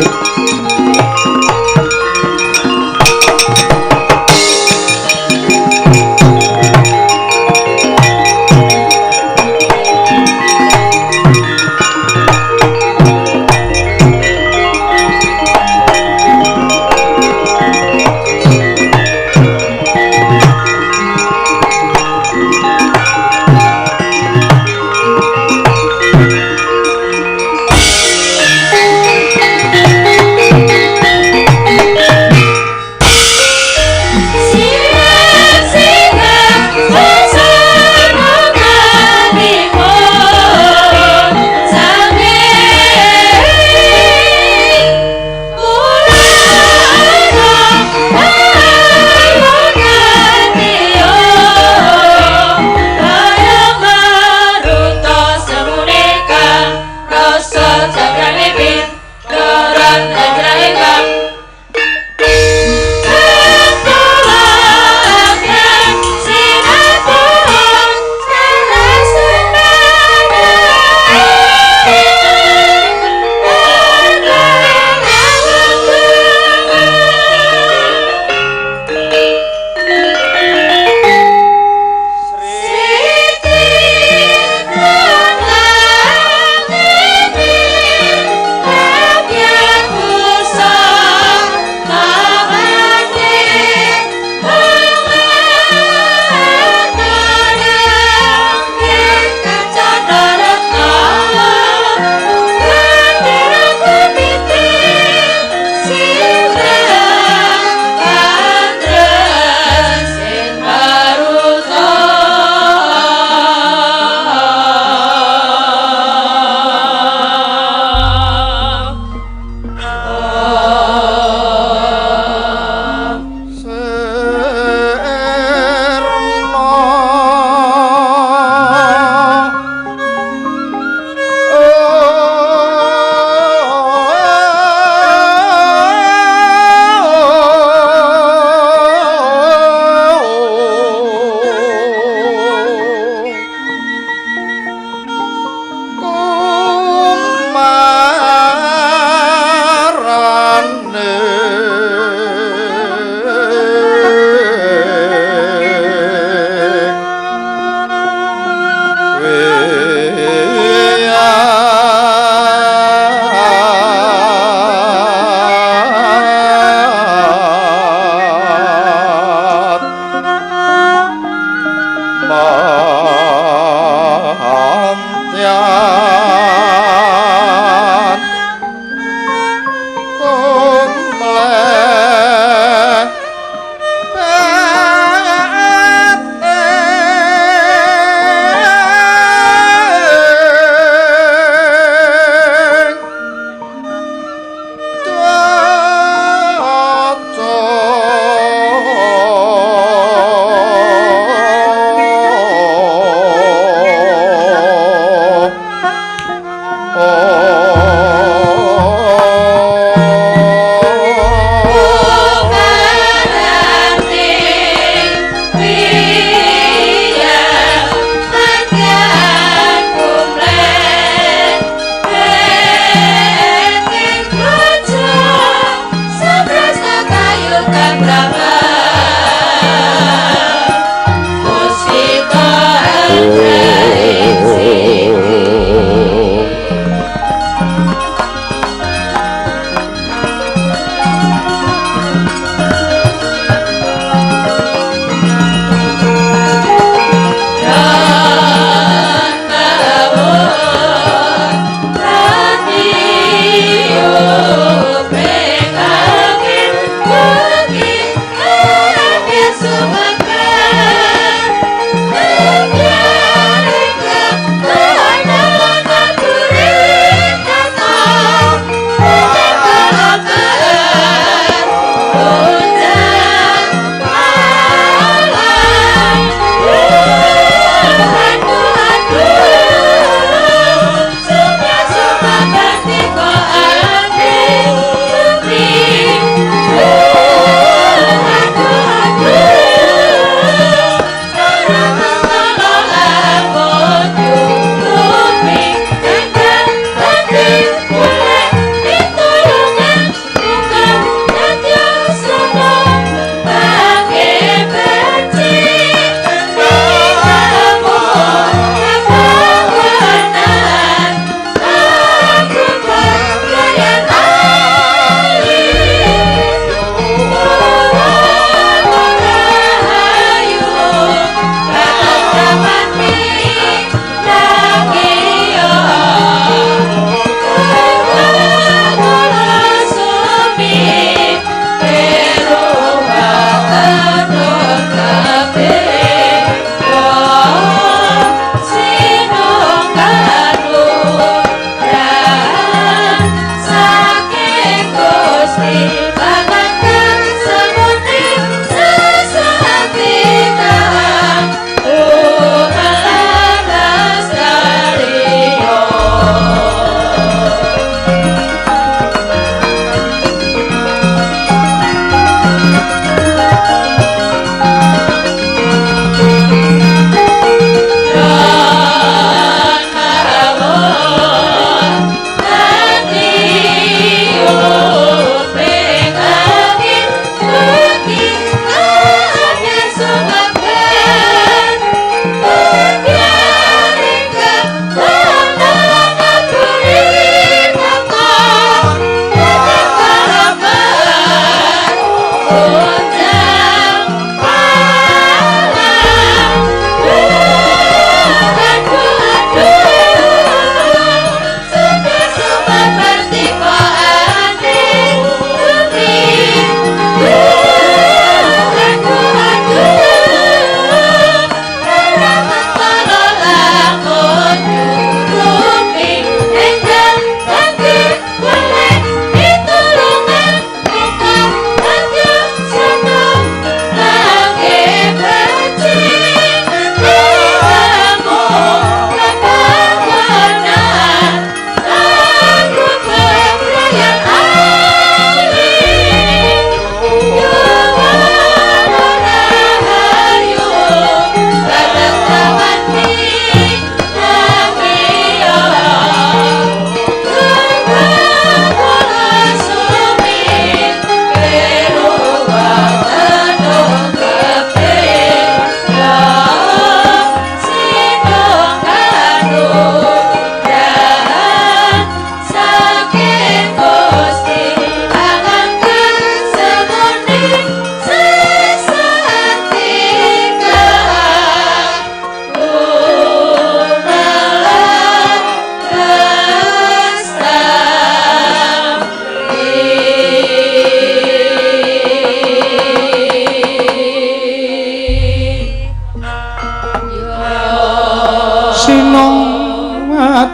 Kumleh.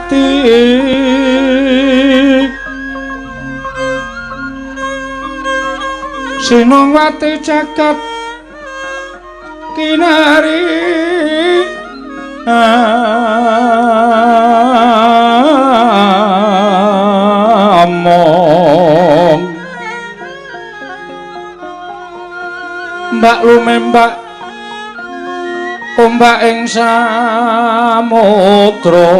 Sinongwati Sinongwati jagat kinari among mbak lumembak ombak ing samudra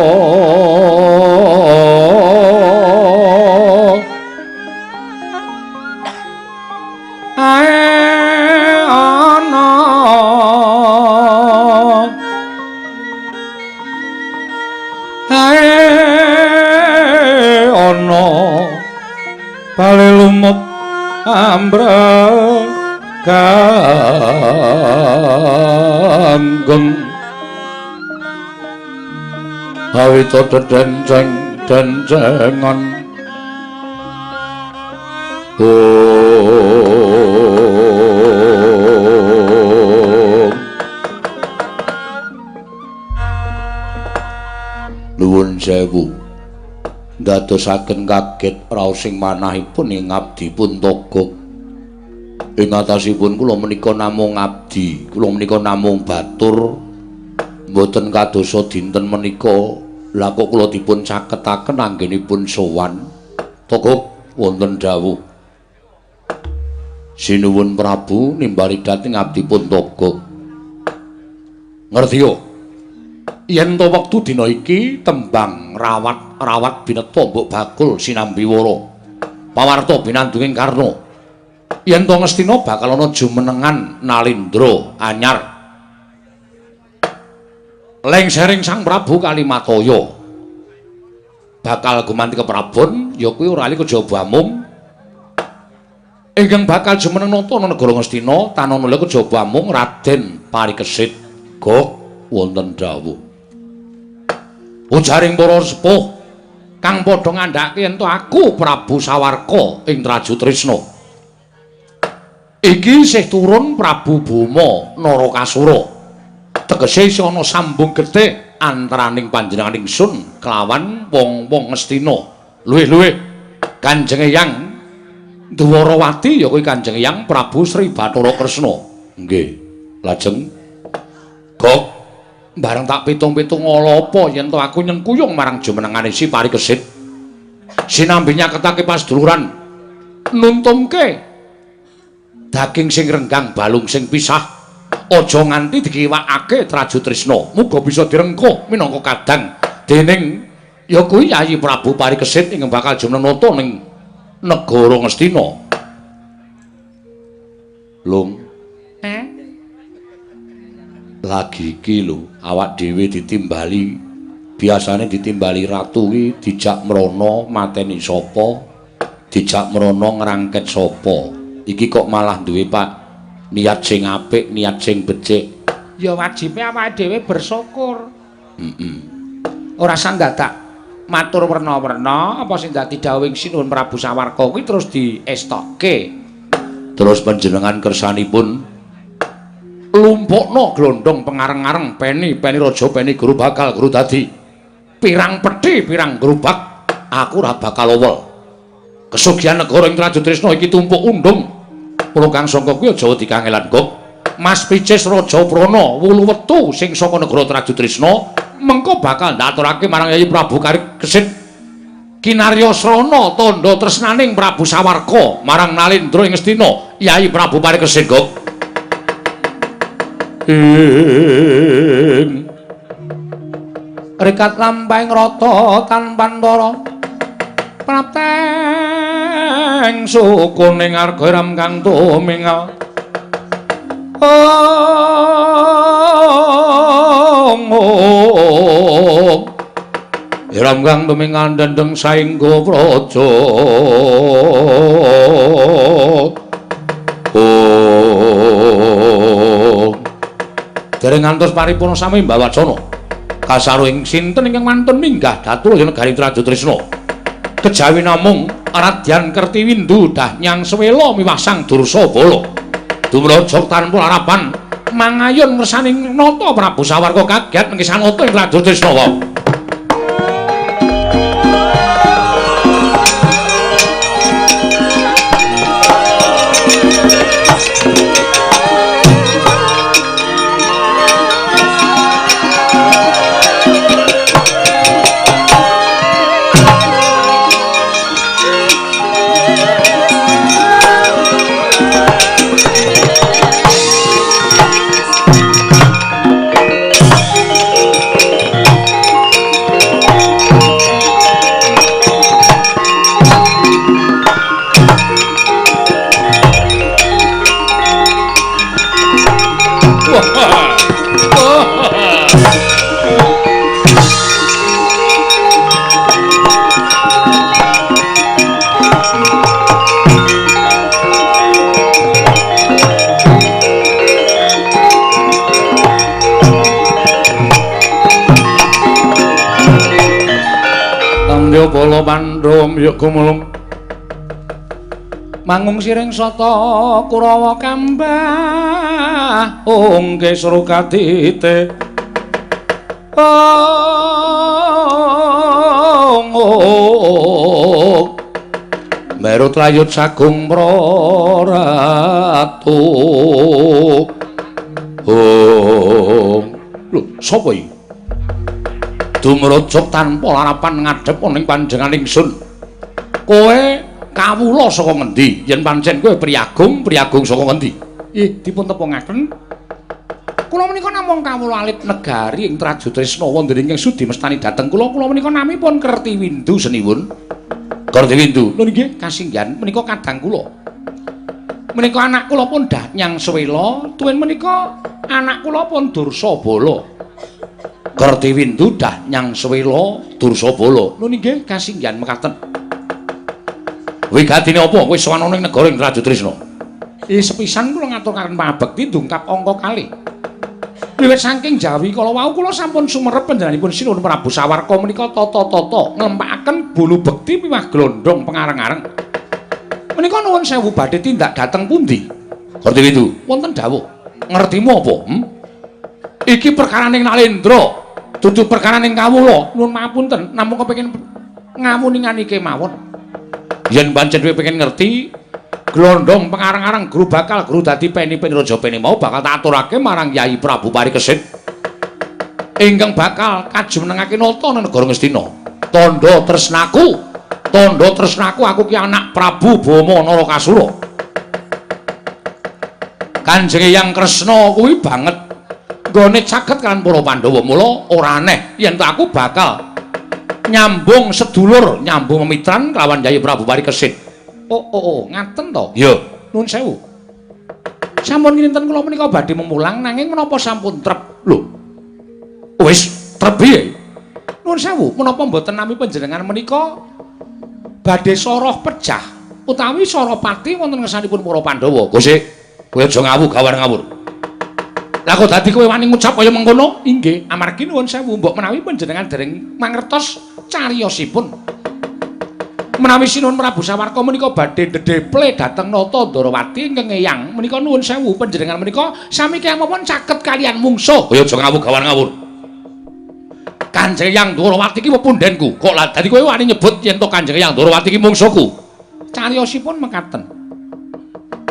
ae ana ae ana bale lumut ambrek ganggeng awita dedenceng dencengan Nuwun sewu ndadosaken kaget raosing manahipun ing abdi pun Togog. Ing atasipun kula menika namung abdi, kula menika namung batur, mboten kadosa dinten menika. Lah kok kula dipun caketaken anggenipun sowan. Togog wonten dawuh. Sinuwun Prabu nimbali dhateng abdi pun Togog. Ngertiyo? Yen to wektu dina iki tembang rawat-rawat bineta mbok bakul sinambi wara. Pawarta binandunging Karna. Yen to Ngastina bakal ana jumenengan Nalindra anyar. Lengsering Sang Prabu Kalimataya bakal gumanti keprabon ya kuwi ora ali kejaba amung ingkang bakal jumeneng nata negara Ngastina tanana kejaba amung Raden Parikesit. Gok wonten dawuh. Ujaring para sepuh kang padha ngandhake yen to aku Prabu Sawarka ing Trajutrisna. Iki isih turun Prabu Boma Narakasura. Tegese isih ana sambung getih antaraning panjenengan ingsun kelawan wong-wong Ngastina. Luwih-luwih Kanjeng Eyang Dwarawati ya kuwi Kanjeng Eyang Prabu Sri Bathara Kresna. Nggih. Lajeng Gok bareng tak pitung-pitung ala apa yen to aku nyengkuyung marang jumenengane si Parikesit. Sinambi nyaketake paseduluran nuntumke daging sing renggang balung sing pisah. Aja nganti dikiwakake Trajutrisna. Muga bisa direngkuh minangka kadang dening ya kuwi Yayi Prabu Parikesit ingkang bakal jumeneng nata ning negara Ngastina. Lung. Lagi iki lho awak dhewe ditimbali, biasane ditimbali ratu ki dijak mrono mateni sapa, dijak mrono ngrangket sapa. Iki kok malah duwe Pak niat sing apik, niat sing becik. Ya wajibe awake dhewe bersyukur. Ora sandadak matur werna-werna apa sing dadi dawuhing Sinuwun Prabu Sawarka kuwi terus diestokke. Terus panjenengan kersanipun lumpukno glondong pengareng-areng peni peni raja peni guru bakal guru dadi pirang pethi pirang gerobak aku ora bakal owel. Kesugihan negara ing Trajutrisna iki tumpuk undung. Kula kang sangka kuwi aja wedi kangelan Gok. Mas Picis Raja Prana wulu wetu sing saka negara Trajutrisna mengko bakal ndaturake marang Yayi Prabu Parikesit kinarya srana tandha tresnaning Prabu Sawarka marang Nalindra ing Ngastina Yayi Prabu Parikesit Gok. Ing rikat lampahing rata tanpantara prapteng sukuning arga ram kang tumingal. Ong ram kang tumingal dendeng saengga praja. Dereng ngantos paripurna sami mbawacana kasaru ing sinten ingkang wantun minggah datul negari Trajutrisna. Kejawi namung Radyan Kertiwindu Dahnyang Swela miwah Sang Dursabala. Dumraja tanpa larapan mangayun ngersaning nata Prabu Sawarka kaget mengki sanata ing Trajutrisna. Pandya bala Pandhawa mbyuk gumulung mangung siring sata Kurawa kambah ongke srukatite ong merut layut sagung praratu. Ong lho sapa iki? Dumrujug tanpa larapan ngadhep ning panjenengan ingsun. Kowe kawula saka ngendi? Yen pancen kowe priyagung, priyagung saka ngendi? Ih, dipun tepungaken. Kula menika namung kawula alit negari ing Trajutrisna wonten ingkang sudi mestani dhateng kula. Kula menika namipun Kertiwindu seniwun. Kertiwindu. Lho nggih, kasinggihan menika kadang kula. Menika anak kula pun Danyang Swela, tuwin menika anak kula pun Dursabala. Kertiwindu Danyang Swela Dursabala. Lho nggih, kasinggihan mekaten. Wigatine apa kowe sowan ana ing negara ing Trajutrisna? Ih, sepisan kula ngaturaken pangabekti ndungkap angka kalih. Wiwit saking Jawi kala wau kula sampun sumerep panjenenganipun Sinuwun Prabu Sawarka menika tata-tata nglempakaken bulu bekti miwah glondhong pengareng-areng. Menika nuwun sewu badhe tindak dhateng pundi? Kertiwindu, wonten dawuh. Ngertimu apa? Iki perkaraning Nalendra, dudu perkaraning kawula. Nuwun mapunten, namung kepengin ngawuningani kemawon. Yen pancen kowe pengen ngerti glondhong pengareng-areng guru bakal guru dadi peni-peni raja peni mau bakal tak aturake marang Yai Prabu Parikesit ingkang bakal kajumenengake nata nang negara Ngastina. Tandha tresnaku, tandha tresnaku aku ki anak Prabu Bama Narakasura. Kanjeng Hyang Kresna kuwi banget nggone caket kan para Pandhawa, mula ora aneh yen aku bakal nyambung sedulur, nyambung memitran kelawan Yai Prabu Parikesit. Oh, oh, oh, ngaten to? Iya, nuwun sewu. Sampun kinten kula menika badhe memulang nanging menapa sampun trep? Lho. Wis trep piye? Nuwun sewu, menapa mboten nami panjenengan menika badhe soroh pejah utawi soropati wonten ngersanipun para Pandhawa? Gusti, kowe aja ngawu gawar ngawur. Lah kok dadi kowe wani ngucap kaya mengkono? Inggih, amargi nuwun sewu mbok menawi panjenengan dereng mangertos cariyosipun. Menawi Sinuwun Prabu Sawarka menika badhe ndedheple dhateng Nata Ndarawati ingkang eyang menika nuwun sewu panjenengan menika sami kemawon caket kalian mungsuh. Kaya aja ngawu gawar ngawur. Kanjeng Hyang Ndarawati ki pepundhenku. Kok lah dadi kowe wani nyebut yen to Kanjeng Hyang Ndarawati ki mungsuhku? Cariyosipun mekaten.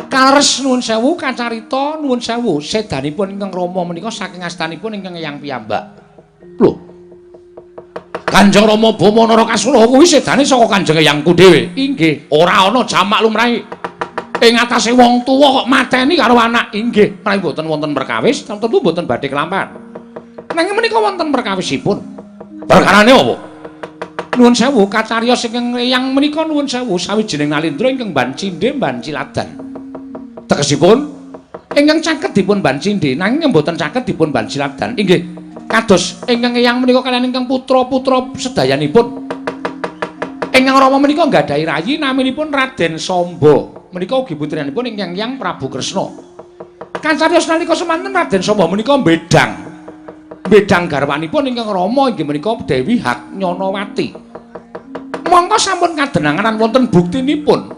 Kaleres nuwun sewu kacarita nuwun sewu sedanipun ingkang Rama menika saking astanipun ingkang eyang piyambak. Lho. Kanjeng Rama Bama Narakasura kuwi sedane saka Kanjeng Eyangku dhewe. Inggih, ora ana jamak lumrahe. Ing atase wong tuwa kok mateni karo anak. Inggih, menawi mboten wonten perkawis, tentu mboten badhe kelampahan. Nanging menika wonten perkawisipun. Perkarane apa? Nuwun sewu kacariyos ingkang eyang menika nuwun sewu sawijining nalindra ingkang ban cindhe ban ciladan. Tegesipun ingkang caket dipun ban cindhe nanging mboten caket dipun ban ciladan. Inggih. Kados ingkang eyang menika kaliyan ingkang putra-putra sedayanipun. Ingkang Rama menika nggadahi rayi naminipun Raden Samba. Menika ugi putrinipun ingkang Hyang Prabu Kresna. Kacariyos nalika semanten Raden Samba menika mbedang. Mbedang garwanipun ingkang Rama inggih menika Dewi Haknyanawati. Mongko sampun kadenangan wonten buktinipun.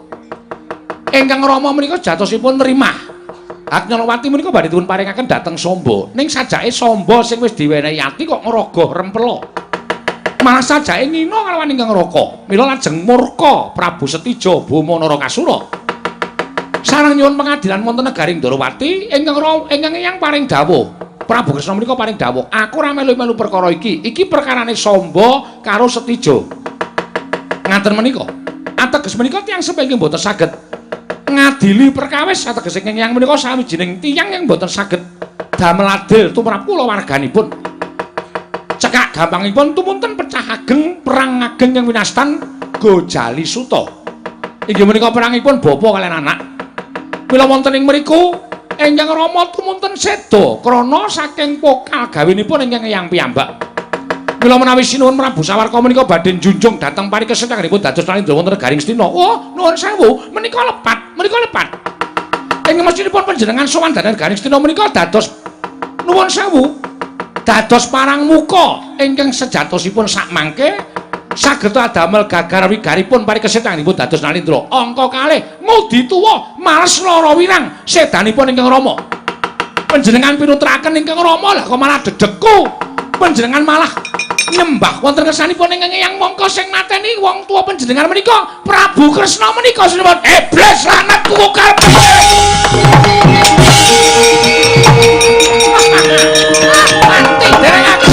Ingkang Rama menika jatosipun rimah. Haknyanawati menika badhe dipun paringaken dhateng Samba. Ning sajake Samba sing wis diwenehi ati kok ngrogoh rempela. Malah sajake ngina kalawan ingkang Raka. Mila lajeng murka Prabu Setija Bama Narakasura. Sareng nyuwun pengadilan wonten negari Ndarawati ingkang ingkang eyang paring dawuh. Prabu Kresna menika paring dawuh, aku ora melu-melu perkara iki. Iki perkarane Samba karo Setija. Ngaten menika. Ateges menika tiyang sepenging mboten saged ngadili perkawis, ateges ingkang eyang menika sawijining tiyang yang mboten saged damel adil tumrap kula warganipun. Cekak gampangipun tumunten pecah ageng perang ageng yang winastan Gojali Suta. Inggih menika perangipun bapa kaliyan anak. Mila wonten ing mriku ingkang Rama tumunten seda krana saking pokal gawinipun ingkang eyang piyambak. Mila menawi Sinuwun Prabu Sawarka menika badhe njunjung dhateng parikesit anggenipun dados nalindra wonten negari Ngastina. Oh, nuwun sewu, menika lepat, menika lepat. Ing mestinipun panjenengan sowan dhateng negari Ngastina menika dados nuwun sewu, dados parang muka ingkang sejatosipun sakmangke Saged adamel gagar wigaripun parikesit anggenipun dados Nalindra. Angka kalih ngudi tuwa males lara wirang sedanipun ingkang Rama. Panjenengan pinutraken ingkang Rama lah kok malah dedekku. Panjenengan malah nyembah wonten kersanipun ingkang Eyang mongko sing mateni wong tuwa panjenengan menika Prabu Kresna menika sinuwun iblis laknat kuku karepe. Mati dereng aku.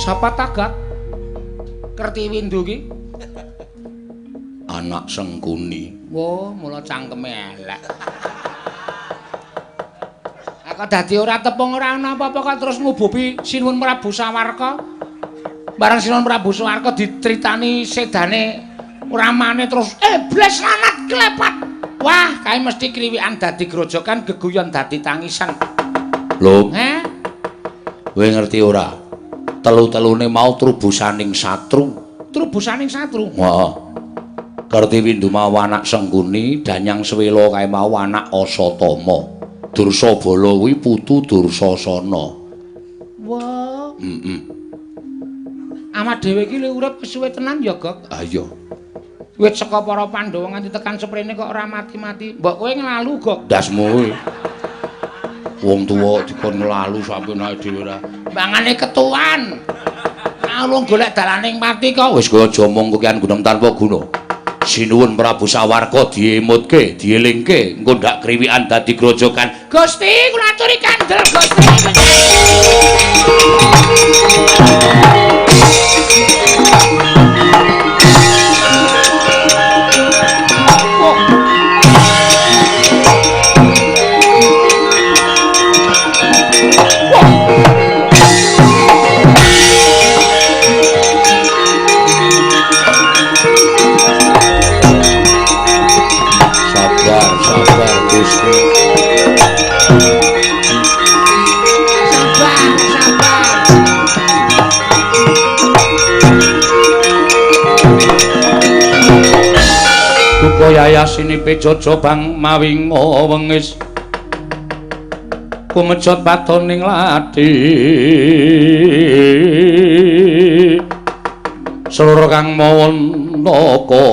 Sapa tagak Kertiwindu ki? Anak Sengkuni. Wah, mula cangkeme elek. Kok dadi ora tepung ora ana apa-apa kok terus ngububi Sinuwun Prabu Sawarka. Bareng Sinuwun Prabu Sawarka dicritani sedane ramane terus iblis lanat klepat. Wah, kae mesti kriwikan dadi grojokan, geguyon dadi tangisan. Lho, heh? Kowe ngerti ora? Telu-telune mau trubusaning satru. Trubusaning satru? Heeh. Kertiwindu mau anak Sengkuni, Danyang Sewela kae mau anak Asatama. Dursabala kuwi putu Dursasana. Wah. Heeh. Awak dhewe iki urip kesuwe tenan ya, Gok. Ha iya. Wit saka para Pandhawa nganti tekan seprene kok ora mati-mati. Mbok kowe nglalu, Gok. Ndasmu kuwi. Wong tuwa dikon nglalu sampe naik dhewe ora. Mangane ketuan. Aku golek dalaning pati kok. Wis kowe aja omong kokean gunung tanpa guna. Sinuwun Prabu Sawarka diemutke, dielingke, engko ndak kriwikan dadi grojokan. Gusti, kula aturi kandel Gusti. Duka yayasini pejojo bang mawi wengis kumejot patoning ladi seluruh kang mawonaka.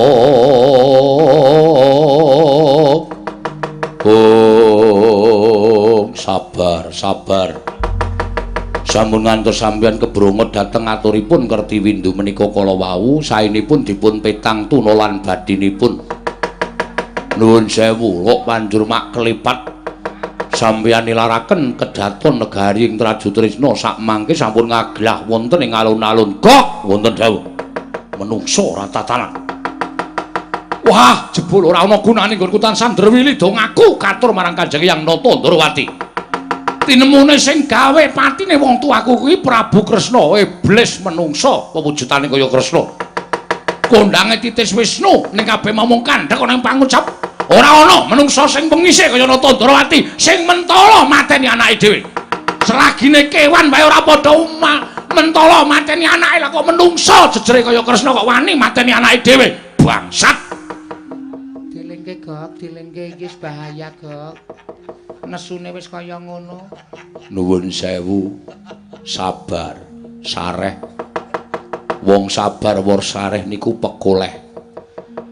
Oh, sabar, sabar. Sampun ngantos sampeyan kebrongot dhateng aturipun Kertiwindu menika kala wau saenipun dipun petang tuna lan badinipun. Nuwun sewu, kok banjur mak kelipat sampeyan nilaraken kedaton negari ing Trajutrisna sakmangke sampun ngaglah wonten ing alun-alun. Gok, wonten dawuh. Menungso ora tatanan. Wah, jebul ora ana gunane nggonku tansah ndrewili do ngaku katur marang Kanjeng Hyang Nata Ndrawati. Tinemune sing gawe patine wong tuaku kuwi Prabu Kresna, iblis menungso pewujudane kaya Kresna. Kondange titis Wisnu ning kabeh momong kandhek ana ing pangucap ora ana menungso sing pengise kaya Nata Ndrawati sing mentala mateni anake dhewe. Selagine kewan wae ora padha mentala mateni anake, lah kok menungso jejere kaya Kresna kok wani mateni anake dhewe. Bangsat. Dilengke, Gok, dilengke iki bahaya, Gok. Nesune wis kaya ngono. Nuwun sewu, sabar, sareh. Wong sabar wor sareh niku pekoleh.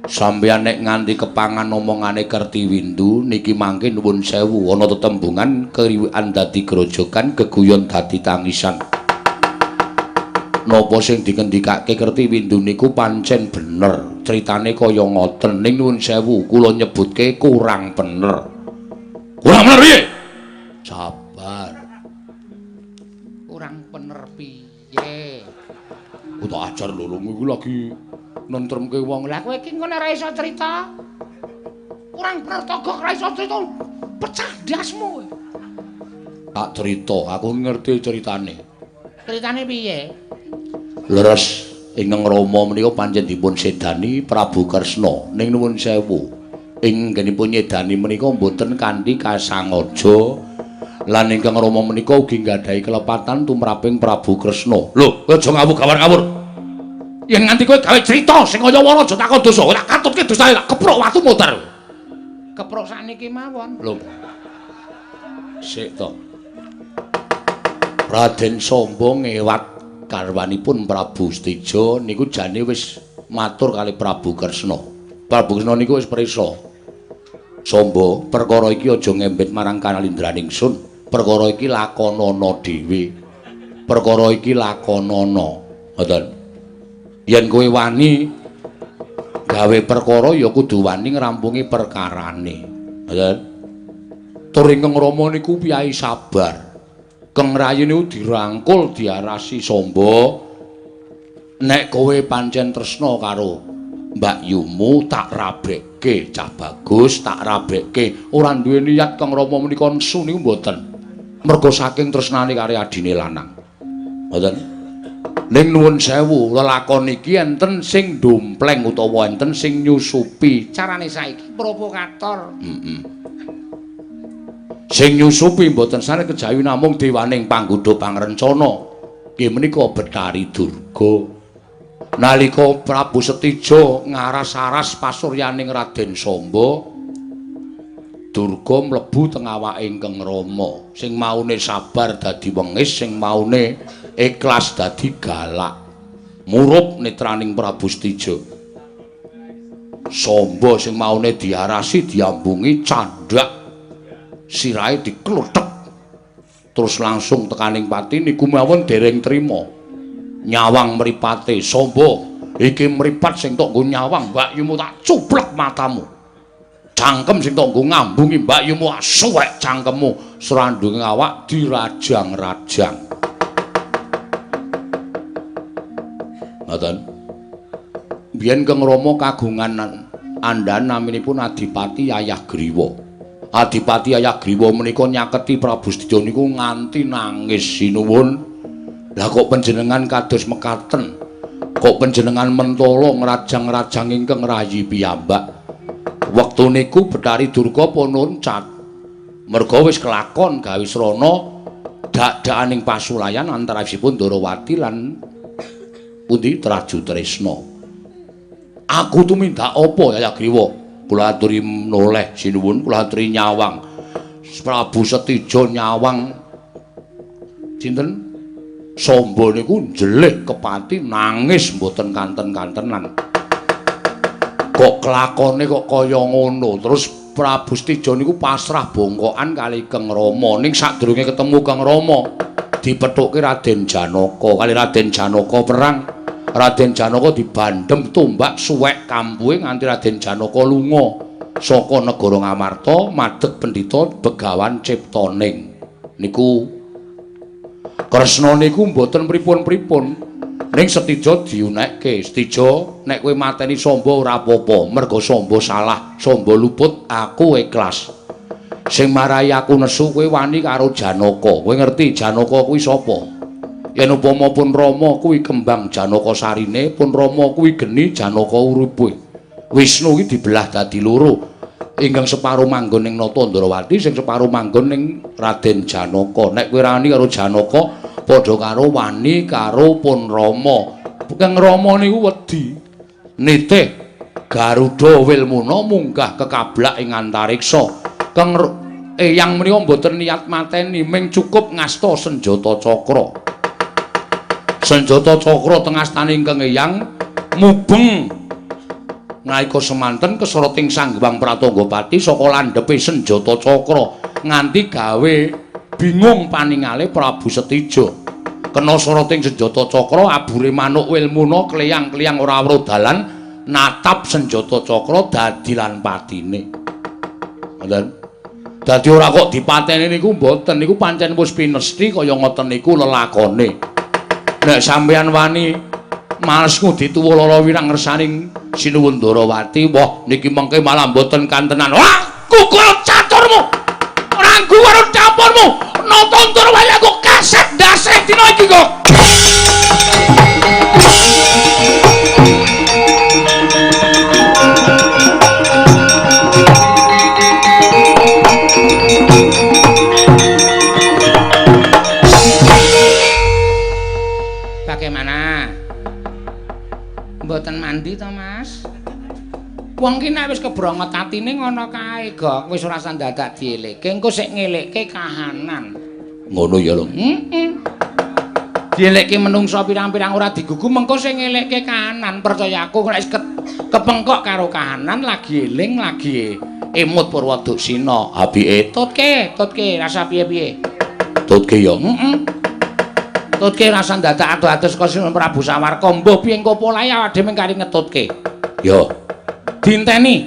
Sampeyan nek nganti kepangan omongane Kertiwindu niki mangke nuwun sewu ana tetembungan kriwikan dadi grojokan, geguyon dadi tangisan. Napa sing dikendikake Kertiwindu niku pancen bener. Critane kaya ngoten ning nuwun sewu kula nyebutke kurang bener. Kurang bener piye? Sabar. Kurang bener piye? Aku tak ajar lho, lho iku lagi nentremke wong. Lah kowe iki ngono ora iso cerita. Kurang bener to kok ora iso cerita. Pecah ndasmu kowe. Tak cerita, aku ngerti ceritane. Ceritane piye? Leres ingkang Rama menika pancen dipun sedani Prabu Kresna ning nuwun sewu. Ing nggenipun nyedani menika mboten kanthi kasangaja Lan ingkang Rama menika ugi nggadahi kelepatan tumraping Prabu Kresna. Lho, kowe aja ngawur-ngawur. Yen nganti kowe gawe crita sing kaya wara aja takon dosa, tak katutke dosane tak keprok watu modar. Keprok sakniki mawon. Lho. Sik to. Raden Samba ngewat garwanipun Prabu Setija niku jane wis matur kali Prabu Kresna. Prabu Kresna niku wis prisa. Samba, perkara iki aja ngembet marang kanalindraning sun. Perkara iki lakonana dhewe. Perkara iki lakonana. Ngoten. Yen kowe wani gawe perkara ya kudu wani ngrampungi perkarane. Ngoten. Tur ingkang Rama niku piyai sabar. Keng rayi niku dirangkul diarasi Samba. Nek kowe pancen tresna karo Mbak Yumu tak rabekke, cah bagus tak rabekke. Ora duwe niat Kang Rama menika nesu niku mboten. Mergo saking tresnane karo adine lanang. Mboten. Ning nuwun sewu, lelakon iki enten sing dompleng utawa enten sing nyusupi. Carane saiki provokator. Heeh. Sing nyusupi mboten sane kejawi namung dewaning panggodha pangrencana. Nggih menika Betari Durga. Nalika Prabu Setija ngaras-aras pasuryaning Raden Samba, Durga mlebu teng awake ingkang Rama. Sing maune sabar dadi wengis, sing maune ikhlas dadi galak. Murup netraning Prabu Setija. Samba sing maune diarasi diambungi candhak, sirahe dikluthek. Terus langsung tekaning pati niku mawon dereng trima. Nyawang mripate Samba, iki mripat sing tok nggo nyawang Mbak Yumu tak cuplek matamu. Cangkem sing tok nggo ngambungi Mbak Yumu suwek cangkemmu, srandunge awak dirajang-rajang. Ngoten. Biyen Kang Rama kagungan andhan naminipun Adipati Yayah Griwa. Adipati Yayah Griwa menika nyaketi Prabu Setija niku nganti nangis sinuwun. Lah kok panjenengan kados mekaten? Kok panjenengan mentala ngrajang-rajang ingkang rayi piyambak? Wektu niku Betari Durga pun nuncat. Merga wis kelakon gawe srana dak-dakaning pasulayan antarawisipun Ndorowati lan pundi Traju Tresna. Aku tumindak apa Yayah Griwa? Kula aturi noleh sinuwun, kula aturi nyawang. Prabu Setija nyawang sinten? Samba niku njelih kepati nangis mboten kanten-kantenan. Kok kelakone kok kaya ngono. Terus Prabu Setija niku pasrah bongkokan kali Kang Rama. Ning sadurunge ketemu Kang Rama dipethuke Raden Janaka. Kali Raden Janaka perang. Raden Janaka dibandhem tombak suwek kampuhe nganti Raden Janaka lunga saka negara Ngamarta madeg pendhita Begawan Ciptaning. Niku Kresna niku mboten pripun-pripun. Ning Setija diunekke, Setija nek kowe mateni Samba ora apa-apa, merga Samba salah, Samba luput, aku ikhlas. Sing marai aku nesu kowe wani karo Janaka. Kowe ngerti Janaka kuwi sapa? Yen upama pun Rama kuwi kembang Janaka sarine, pun Rama kuwi geni Janaka uripe. Wisnu kuwi dibelah dadi loro. Ingkang separo manggon ning Nata Ndrawati, sing separo manggon ning Raden Janaka. Nek kowe wani karo Janaka, padha karo wani karo pun Rama. Kang Rama niku wedi nitih Garuda Wilmuna munggah kekablak ing antariksa. Kang Eyang menika mboten niat mateni, ming cukup ngasta senjata cakra. Senjata cakra teng astane ingkang Eyang mubeng. Nalika semanten kesoroting Sang Hyang Pratanggapati saka landhepe senjata cakra nganti gawe bingung paningale Prabu Setija. Kena soroting senjata cakra abure manuk Wilmuna kleyang-kleyang ora weruh dalan natap senjata cakra dadi lan patine. Ngoten. Dadi ora kok dipateni niku mboten, niku pancen wis pinesti kaya ngoten niku lelakone. Nek sampeyan wani males ngudi tuwa lara wirang ngersaning Sinuwun Ndrawati, wah niki mengke malah mboten kantenan. Wah, kukul caturmu. Ora nggo karo campurmu. Nata Ndrawati aku kaset ndase dina iki kok. Bagaimana? Mboten mandi to, Mas? Wong ki nek wis kebrongot atine ngono kae, Gok. Wis ora usah dadak dielekke, engko sik ngelekke kahanan. Ngono ya, Lung. Heeh. Dielekke menungsa pirang-pirang ora digugu, mengko sing ngelekke kahanan. Percaya aku nek wis kepengkok karo kahanan lagi eling lagi emut Purwaduksina. Apike tutke, tutke rasa piye-piye. Tutke ya. Heeh. Tutke rasa dadak ado-ado saka Sinuwun Prabu Sawarka. Mbuh piye engko polahe awake dhewe kari ngetutke. Ya. Dinteni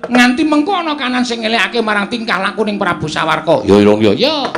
nganti mengko ana kanan sing ngelekake marang tingkah lakuning Prabu Sawarka. Ya, Lung, ya. Ya.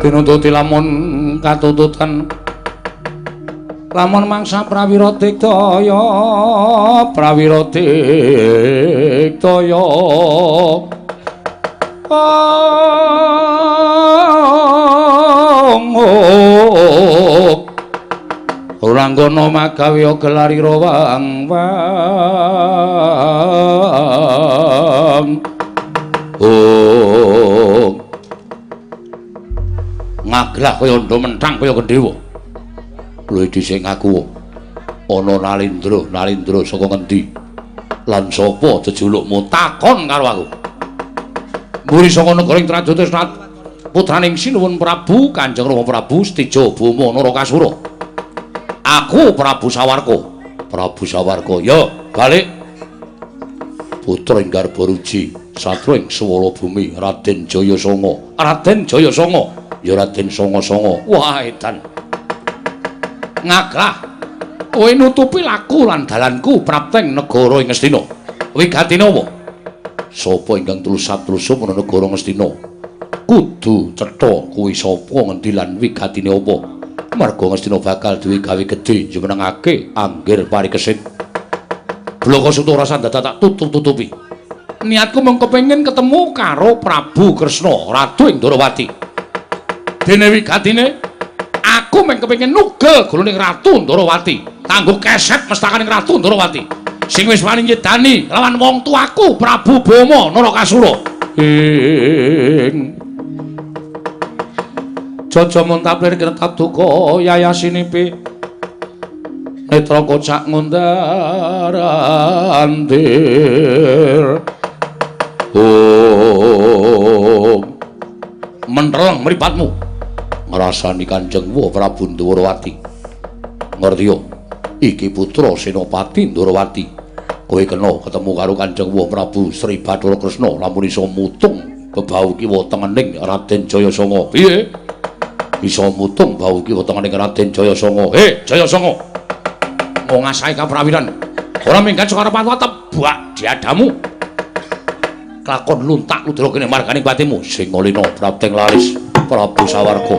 Tinututi lamun katututan lamun mangsa prawira diktaya prawira diktaya Ranggana magawe gelarira wang wang. Oh. Ngaglah kaya ndha menthang kaya gendhewa. Luwih dhisik ngaku ana Nalindra, Nalindra saka ngendi? Lan sapa jejulukmu? Takon karo aku. Mburi saka negara ing Trajatesna putraning Sinuwun Prabu Kanjeng Rama Prabu Setija Boma Narakasura. Aku Prabu Sawarka. Prabu Sawarka, ya balik. Putra ing Garbaruji, satru ing Swara Bumi, Raden Jayasanga. Raden Jayasanga, ya Raden Sanga-sanga. Wah, edan. Ngaglah kowe nutupi laku lan dalanku prapteng negara ing Ngastina. Wigatine apa? Sapa ingkang tlusap-tlusup ana negara Ngastina? Kudu cetha kuwi sapa ngendi lan wigatine apa? Marga Ngastina bakal duwe gawe gedhe jumenengake anggir parikesit. Blaka Suta ora sandadak tak tutup-tutupi. Niatku mung kepengin ketemu karo Prabu Kresna, Ratu ing Ndorowati. Dene wigatine aku mung kepengin nugel guluning Ratu Ndorowati, kanggo keset mestakaning Ratu Ndorowati. Sing wis wani nyedani lawan wong tuaku Prabu Boma Narakasura. Ing Jaja muntaplir kretap duka yayasinipi netra kocak ngundar andir. Oh, menteleng mripatmu ngrasani Kanjeng Wa Prabu Ndorowati. Ngerti yo, iki putra Senopati Ndorowati. Kowe kena ketemu karo Kanjeng Wa Prabu Sri Bathara Kresna lamun iso mutung bebau kiwa tengening Raden Jayasanga. Piye? Bisa mutung bau kiwa tengening Raden Jayasanga. He, Jayasanga. Wong ngasahe kaprawiran. Ora minggat saka arep tebak diadamu. Klakon luntak ludra kene marganing patimu sing ngolina prapteng laris Prabu Sawarka.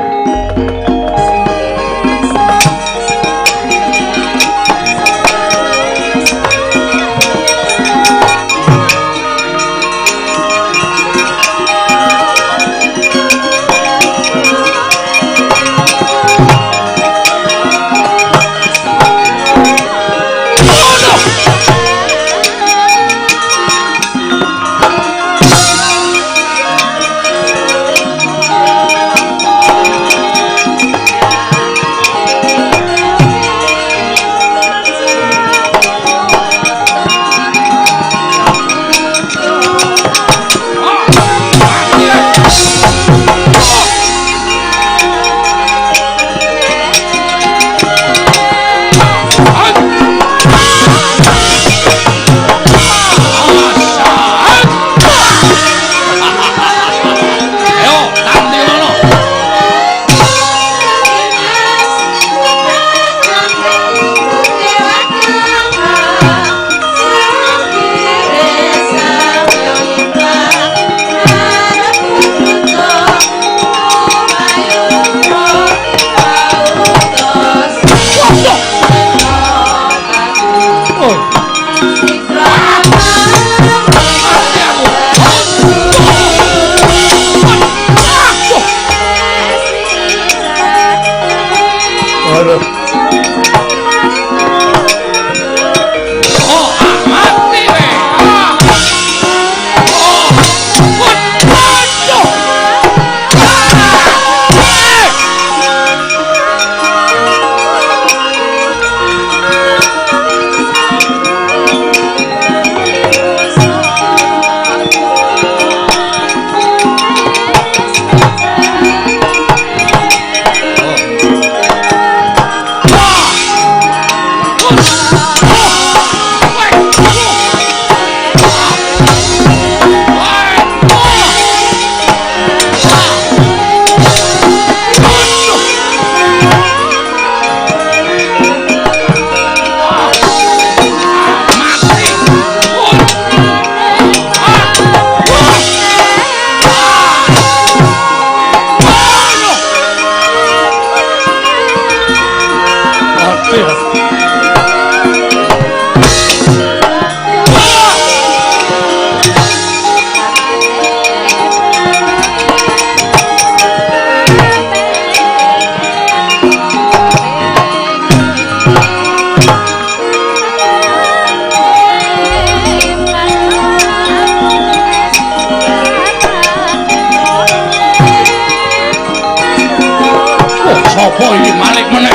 Oh, mati we. Oh. Waduh. Sapa iki malik meneh?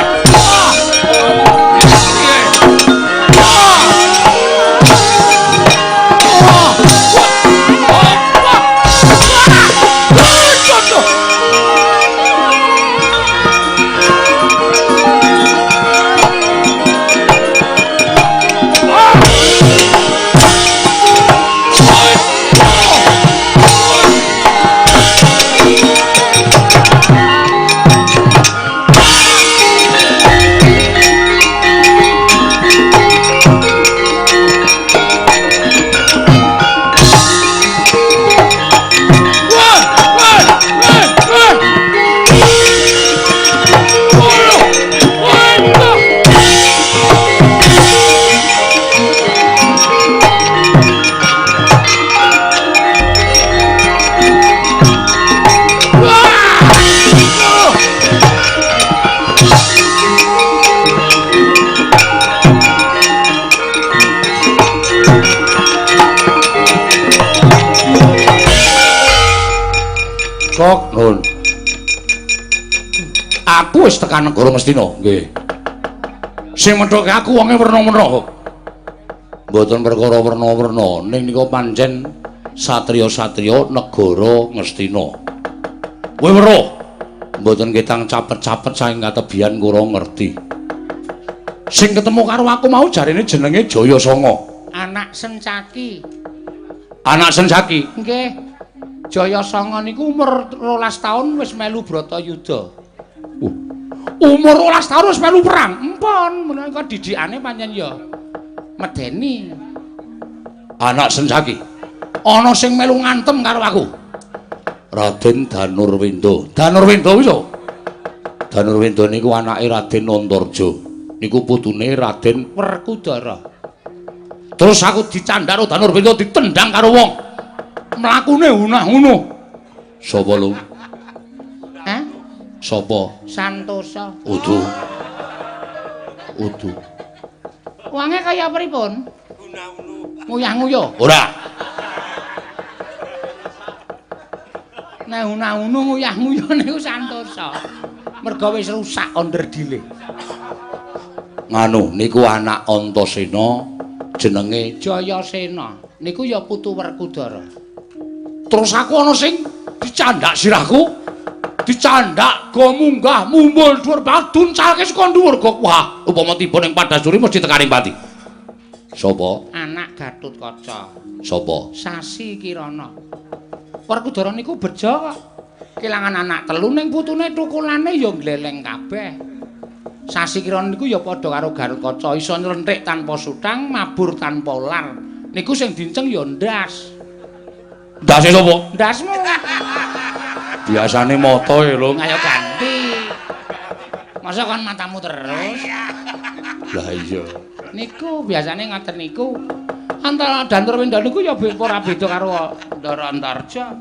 Kok nun. Aku wis tekan negara Ngastina, nggih. Sing methoke aku wonge werna-werna kok. Mboten perkara werna-werna, ning nika pancen satriya-satriya negara Ngastina. Kowe weruh? Mboten ketang capet-capet saking katebian kula ngerti. Sing ketemu karo aku mau jarene jenenge Jayasanga. Anak Sencaki. Anak Sencaki? Nggih. Jayasanga niku umur 12 taun wis melu Bratayuda. Umur 12 taun wis melu perang. Empon, menika didikane pancen ya medeni. Anak Sencaki. Ana sing melu ngantem karo aku. Raden Danurwenda. Danurwenda kuwi sapa? Danurwenda niku anake Raden Antarja. Niku putune Raden Werkudara. Terus aku dicandhak karo Danurwenda ditendang karo wong. Mlakune hunah-hunuh. Sapa lho? Hah? Sapa? Santosa. Udu. Udu. Wonge kaya pripun? Hunah-hunuh. Nguyah-nguyuh. Ora. Nek hunah-hunuh nguyah-nguyuh niku Santosa. Merga wis rusak onderdile. Nganu niku anak Antasena jenenge Jayasena. Niku ya putu Werkudara. Terus aku ana sing dicandhak sirahku, dicandhak go munggah mumbul dhuwur banget duncalke saka dhuwur go. Wah, upama tiba ning Padasuri mesti tekaning pati. Sapa? Anak Gatotkaca. Sapa? Sasi Kirana. Werkudara niku bejo kok. Kelangan anak telu ning putune tukulane ya gleleng kabeh. Sasi Kirana niku ya padha karo Gatotkaca, iso nylenthik tanpa sutang, mabur tanpa lar. Niku sing dinceng ya ndas. Ndase sapa? Ndasmu. Biasane mata e lho. Ayo ganti. Masa kon matamu terus? Lah iya. Niku biasane ngoten niku. Antara Danurwenda niku ya ora beda karo Ndara Antarja.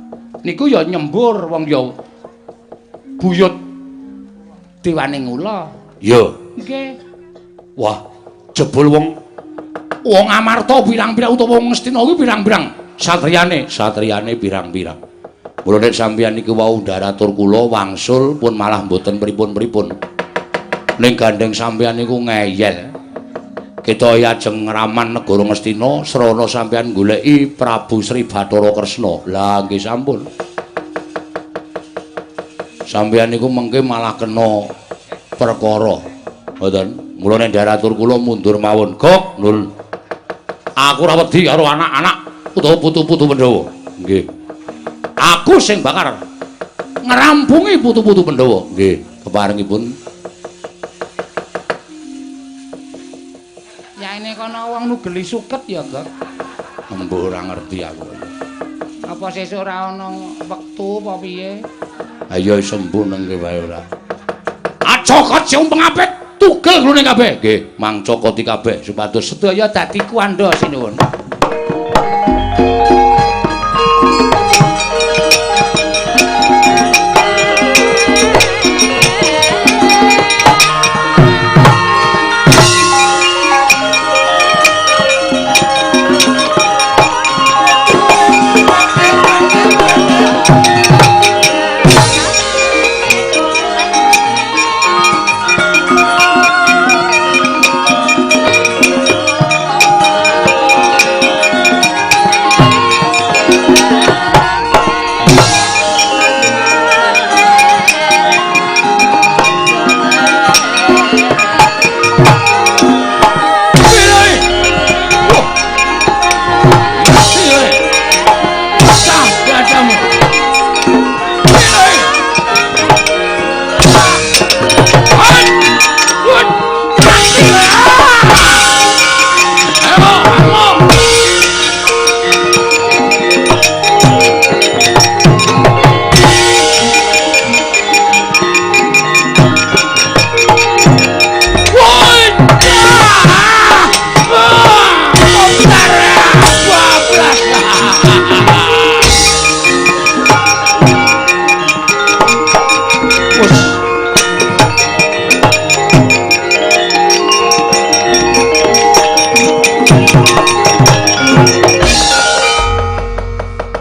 Niku ya nyembur wong ya buyut dewane ngula. Iya. Nggih. Wah, jebul wong Amarta pirang-pirang utawa wong Ngastina kuwi pirang-pirang satriyane, satriyane pirang-pirang. Mula nek sampeyan niku wau ndaratur kula wangsul pun malah mboten pripun-pripun. Ning gandeng sampeyan niku ngeyel. Kita ajeng ngraman negara Ngastina, srana sampeyan goleki Prabu Sri Bathara Kresna. Lah nggih sampun. Sampeyan niku mengke malah kena perkara. Mboten. Mula nek ndaratur kula mundur mawon. Gok, Nul. Aku ora wedi karo anak-anak utawa putu-putu Pandhawa. Nggih. Aku sing bakar ngrampungi putu-putu Pandhawa. Nggih, keparengipun. Yaene kono wong nugeli suket ya, Gok. Embuh ora ngerti aku. Apa sesuk ora ana wektu apa piye? Ayo sembuh nengke wae ora. Acokot sing pengapit tugel ngrune kabeh. Nggih, mang cokoti kabeh supados sedaya dadi kuandha sinuwun.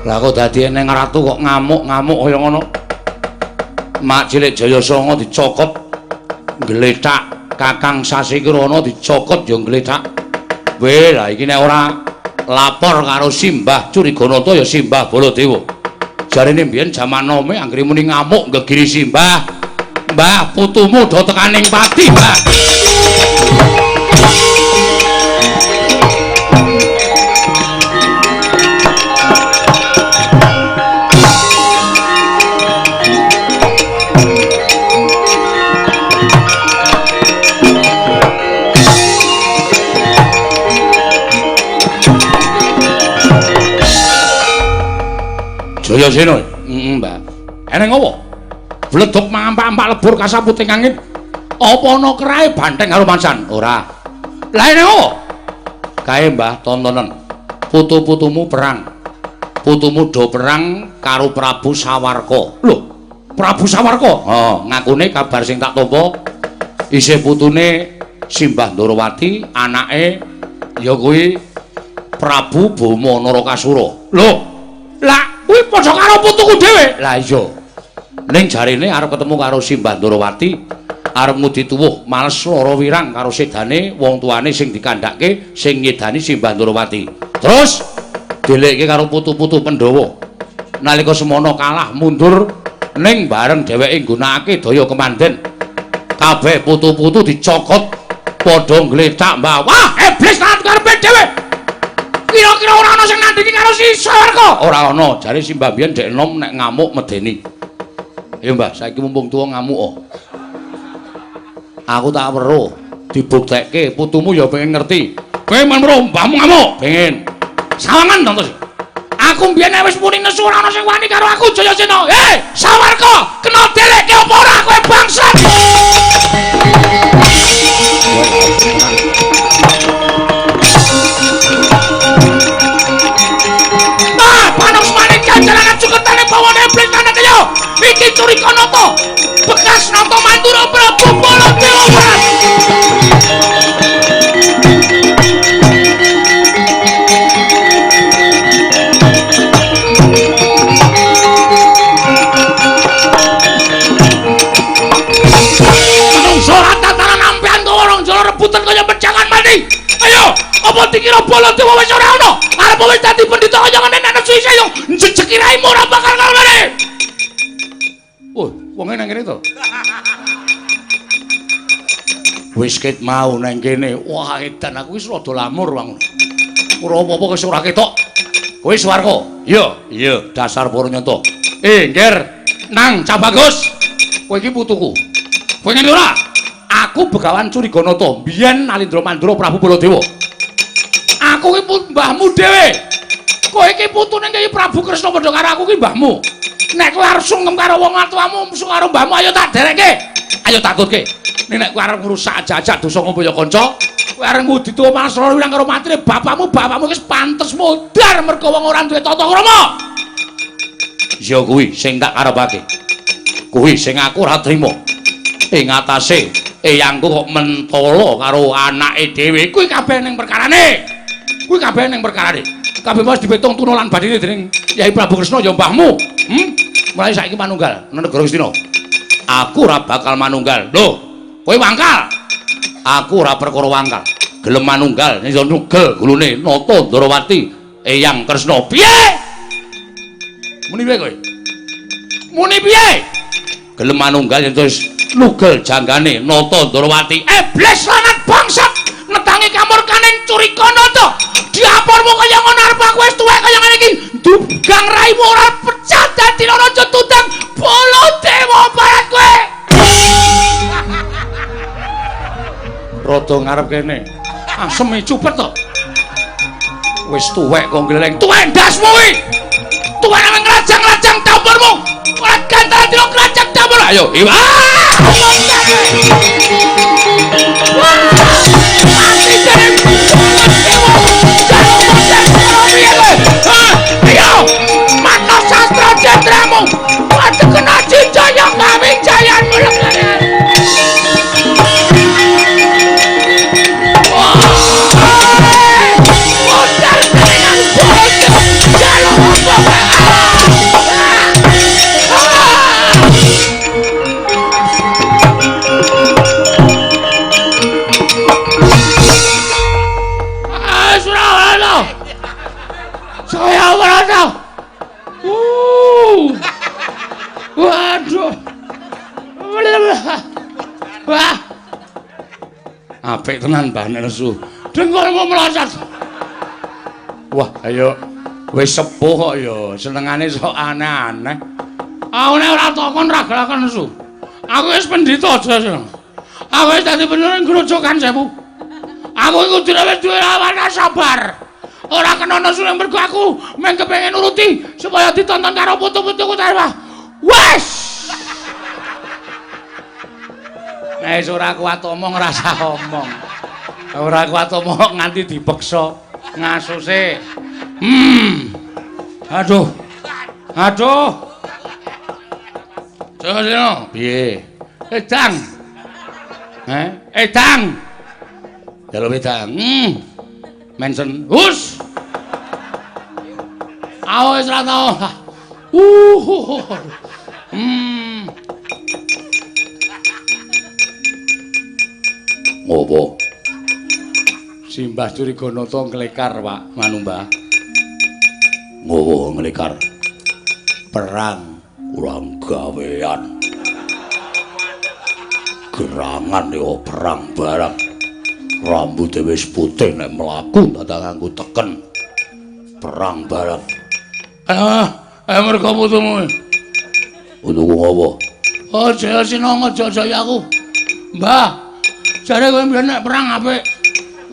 Lah kok dadi eneng ratu kok ngamuk-ngamuk kaya ngono. Mak cilik Jayasanga dicokot nglethak, Kakang Sasikirana dicokot ya nglethak. Weh, lah iki nek ora lapor karo Simbah Curiganata ya Simbah Baladewa. Jarene mbiyen jaman nome anggere muni ngamuk nggegiri Simbah. Mbah, putumu do tekaning pati, Mbah. Jayasena. Heeh, Mbah. Eneng apa? Bledhog mampak-ampak lebur kasaputing angin. Apa ana kerahe banteng karo mancan? Ora. Lah eneng apa? Kae, Mbah, tontonen. Putu-putumu perang. Putumu do perang karo Prabu Sawarka. Lho, Prabu Sawarka? Heeh, ngakune kabar sing tak tampa isih putune Simbah Ndorowati, anake ya kuwi Prabu Boma Narakasura. Lho, lah kuwi padha karo putuku dhewe. Lah iya. Ning jarene arep ketemu karo Simbah Ndorowati, arep ngudi tuwuh males lara wirang karo sedane wong tuane sing dikandhake sing nyedani Simbah Ndorowati. Terus delekke karo putu-putu Pandhawa. Nalika semono kalah mundur ning bareng dheweke nggunakake daya kemanden. Kabeh putu-putu dicokot padha nglethak, Mbah. Wah, iblis lan karepe dhewe. Kira-kira ora ana sing nandhingi karo si Sawarka. Ora ana, jare Simbah biyen dek enom nek ngamuk medeni. Ayo Mbah, saiki mumpung tuwa ngamuk oh. Aku tak weruh, dibuktekke putumu ya pengen ngerti. Kowe men weruh mbahmu ngamuk, pengen. Sawangan to terus. Aku mbiyen wis muni nesu ora ana sing wani karo aku Jayasena. Hei, Sawarka, kena delekke apa ora kowe bangsat? Jalangan cuketane bawane iblis tanah kaya. Iki Curikanata bekas Nata Mandura Prabu Baladewa. dikira Baladewa wis ora ana. Arep wis dadi pendhita kaya ngene nek nesu isih yo njejeki raimu ora bakal kalwene. Oh, wonge nang kene to. Wis ket mau nang kene. Wah, edan aku wis rada lamur wong. Ora apa-apa wis ora ketok. Kowe swarga. Iya, iya, dasar para nyata. Ngger, nang Cah Bagus. Kowe iki putuku. Kowe ngene ora? Aku Begawan Curiganata, biyen Nalindra Mandura Prabu Baladewa. Aku iki mbahmu dhewe. Kowe iki putune Kyai Prabu Kresna padha karo aku iki mbahmu. Nek kowe arep sungkem karo wong tuamu, sungkem karo mbahmu, ayo tak derekke. Ayo tak tutke. Nek kowe arep ngrusak ajak-ajak dosa ngumpul kanca, kowe arep ngudito masra wilang karo matine bapakmu, bapakmu wis pantes modar mergo wong ora duwe tata krama. Ya kuwi sing tak karepake. Kuwi sing aku ora trima. Ing atase eyangku kok mentolo karo anake dhewe. Kuwi kabeh ning perkarane. Kuwi kabeh ning perkarane. Kabeh wis dipetung tuna lan badine dening Kyai Prabu Kresna ya mbahmu. Mulai saiki manunggal nang negara Ngastina. Aku ora bakal manunggal. Lho, kowe wangkal. Aku ora perkara wangkal. Gelem manunggal iso nugel gulune Nata Ndrawati Eyang Kresna. Piye? Muni piye kowe? Muni piye? Gelem manunggal yen terus nugel janggane Nata Ndrawati. Iblis lanat bangsat netangi kamurkaning Curiganata. Diapormu kaya ngono arep aku wis tuwek kaya ngene iki. Dugang raimu ora pecah dadi raja tutang Baladewa barat kowe. Rada ngarep kene. Aseme cupet to. Wis tuwek kok gleleng. Tuwek ndasmu kuwi. Tuwek nang ngrajang-rajang dapurmu. Ora gantaran dina ngrajang dapur. Ayo, iwak. Wah. Mati jare Baladewa. Jaluk modal piye kowe? Hah? Ayo. Mata sastra jendramu. Padha kena jaya kawijayan mulekane. Waduh. Wah. Apik tenan Mbah Nesu. Dengkulmu melosot. Wah, ayo wis sepuh kok ya, senengane sok aneh-aneh. Aku nek ora takon ra gelakan nesu. Aku wis pendhita aja seneng. Aku wis dadi pendhita ing Grojogan Sewu. Aku iku kudune wis duwe awana sabar. Ora kena nesu ning mergo aku mung kepengin nuruti supaya ditonton karo putu-putuku ta. Wes. Nek ora kuat omong rasa omong. Ora kuat omong nganti dipeksa ngasuse. Aduh. Aduh. Jaya, piye? Edang. Heh, edang. Jaluk wedang. Mensen. Hus. Aku wis ora tau. Ngopo? Simbah Curiganata nglekar, Pak Manumbah. Ngopo nglekar? Perang kurang gawean. Gerangan yo perang barang. Rambute wis putih nek mlaku dadak nganggo teken. Perang barang. Mergo putumu. Putuku ngopo? Oh, Jaya Sinanga jajaya aku. Mbah, jare kowe mbiyen nek perang apik.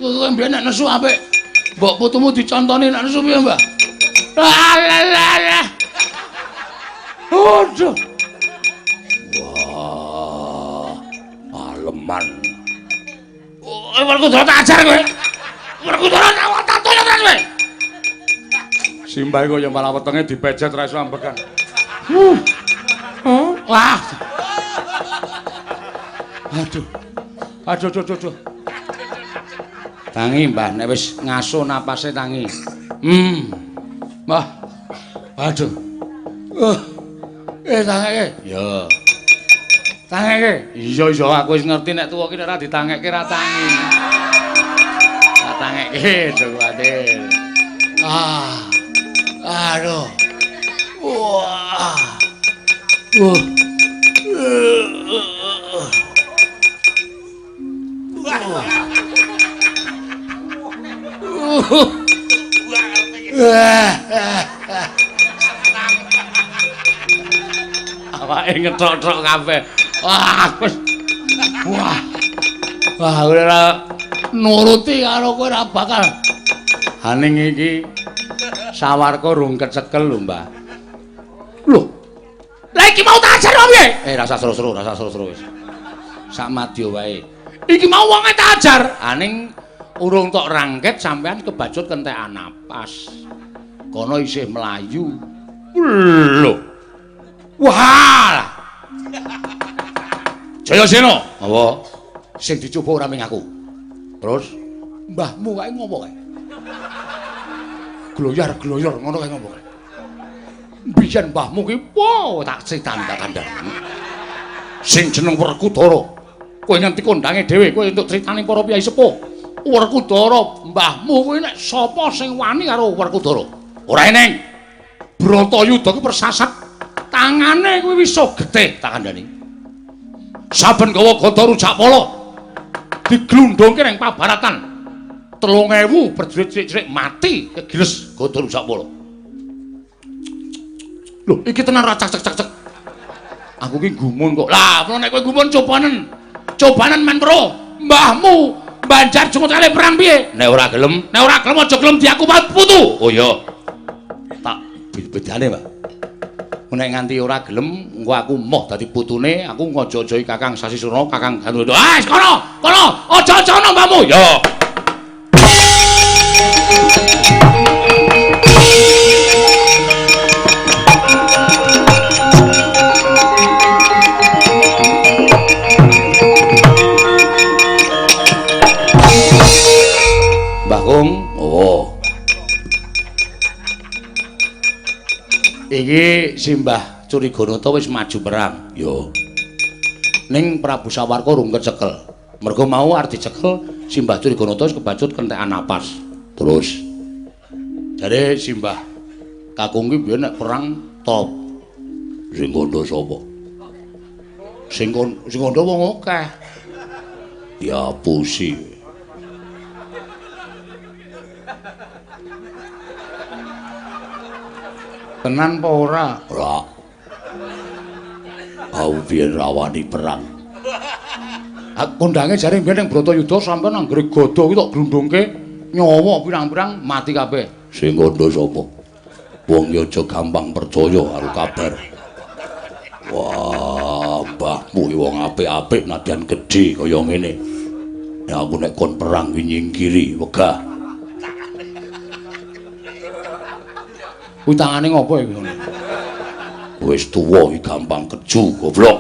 Kowe mbiyen nek nesu apik. Mbok putumu dicontoni nek nesu piye, Mbah? Alah. Aduh. Wah, aleman. Oh, Werkudara tak ajar kowe. Werkudara tak toyo tenan kowe. Simbah kaya malah wetenge dipejet ra iso ambekan. Wah. Aduh. Aduh, aduh, aduh. Tangi, Mbah, nek wis ngaso napase tangi. Mbah. Aduh. Tangeke. Ya. Tangeke. Iya, iya, aku wis ngerti nek tuwa ki nek ora ditangeke ra tangi. Tak Tangekke aja kuwatir. Ah. Aduh. Wah. Awake ngetrok-trok kabeh. Wah, wis. Wah. Wah, ora nuruti karo kowe ora bakal. Haning iki sawarka rung kecekel lho, Mbah. Lho. Lah iki mau tak ajar piye? Rasa seru-seru, rasa seru-seru wis. Sak madya wae. Iki mau wonge tak ajar. Aning urung tok rangket sampean kebacut kentekan napas. Kono isih mlayu. Lho. Wah. Jayasena. Apa? Sing dicoba ora ming aku. Terus mbahmu kae ngopo kae? Gloyar-gloyor ngono kae ngopo kae? Biyen mbahmu ki wo tak critani tak kandhani. Sing jeneng Werkudara. Kowe nganti kondange dhewe, kowe entuk critane para piyai sepuh. Werkudara mbahmu kuwi nek sapa sing wani karo Werkudara? Ora eneng. Bratayuda ki persasat tangane kuwi wis getih tak kandhani. Saben gawa gada rujak pala diglundhungke ning pabaratan. 3000 prajurit cilik-cilik mati kegiles gada rujak pala. Lho, iki tenan ra cak-cak-cak. Aku ki gumun kok. Lah, nek kowe gumun cobanen. Cobanen men pro. Mbahmu Banjar Jungkale perang piye? Nek ora gelem, nek ora gelem aja gelem diaku putu. Oh iya. Tak bedane, Mbah. Nek nganti ora gelem, engko aku moh dadi putune, aku ngojo-ojohi Kakang Sasisurna, Kakang Garuda. Ah, wis kono, kono, aja-aja ana mbahmu. Ya. Mbah Kung, oh. Iki Simbah Curiganata wis maju perang. Yo. Ning Prabu Sawarka rung kecekel. Mergo mau arep dicekel Simbah Curiganata wis kebacut kentekan napas. Terus jare Simbah Kakung ki biyen nek perang top. Sing kandha sapa? Sing kandha wong akeh. Diapusi. Tenan apa ora? Ora. Aku biyen ra wani perang. Aku kondange jare biyen ning Bratayuda sampeyan anggere gada kuwi tok glundhungke nyawa pirang-pirang mati kabeh. Sing kandha sapa? Wong ya aja gampang percaya karo kabar. Wah, mbahmu ki wong apik-apik nadyan gedhe kaya ngene. Nek aku nek kon perang ki nyingkiri wegah. Kuwi tangane ngopo iki ngono? Wis tuwa iki gampang keju, goblok.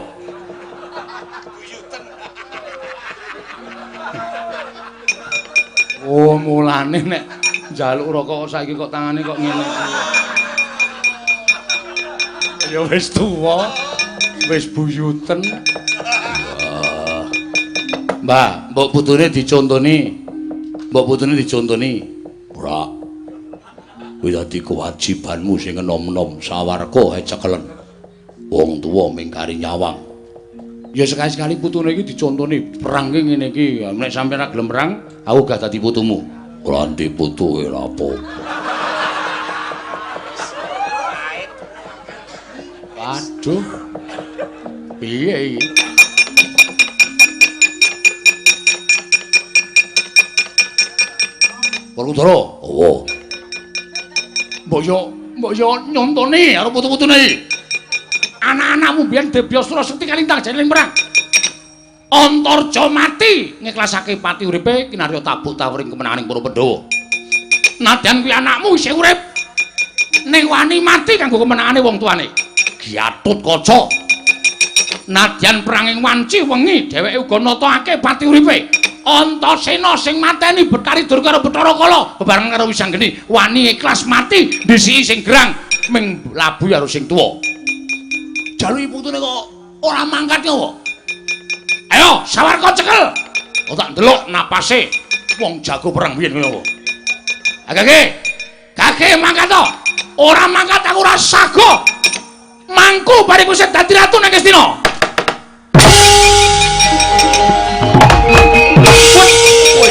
Oh, mulane nek njaluk rokok saiki kok tangane kok ngene. Ya wis tuwa, wis buyuten. Mbah, mbok putune dicontoni. Mbok putune dicontoni. Ora. Kuwi dadi kewajibanmu sing enom-enom sawarga ae cekelen. Wong tuwa mingkari nyawang. Ya sekali-sekali putune iki dicontoni perang ki ngene iki. Nek sampeyan ra gelem perang, aku gak dadi putumu. Ora ndi putu ora apa-apa. Waduh. Piye iki? Werkudara, owo. Mbok yo nyontoni karo putu-putune. Anak-anakmu biyen Debyastra Sekti Kalintang jane perang. Antarja mati ngiklasake pati uripe kinarya tabuk tawuring kemenanganing para Pandhawa. Nadyan kuwi anakmu isih urip ning wani mati kanggo kemenangane wong tuane. Gatut Kaca. Nadyan perang ing wanci wengi dheweke uga natahake pati uripe. Antasena sing mateni Bathari Durga karo Bathara Kala bebarengan karo Wisanggeni wani ikhlas mati ndhisiki sing gerang ming labu karo sing tuwa. Jaluki putune kok ora mangkat ki apa? Ayo sawarka cekel. Oh tak ndelok napase. Wong jago perang biyen kowe. Kakek. Kakek mangkat to. Ora mangkat aku ora sago. Mangku bariku sing dadi ratu nang Ngastina. Woi,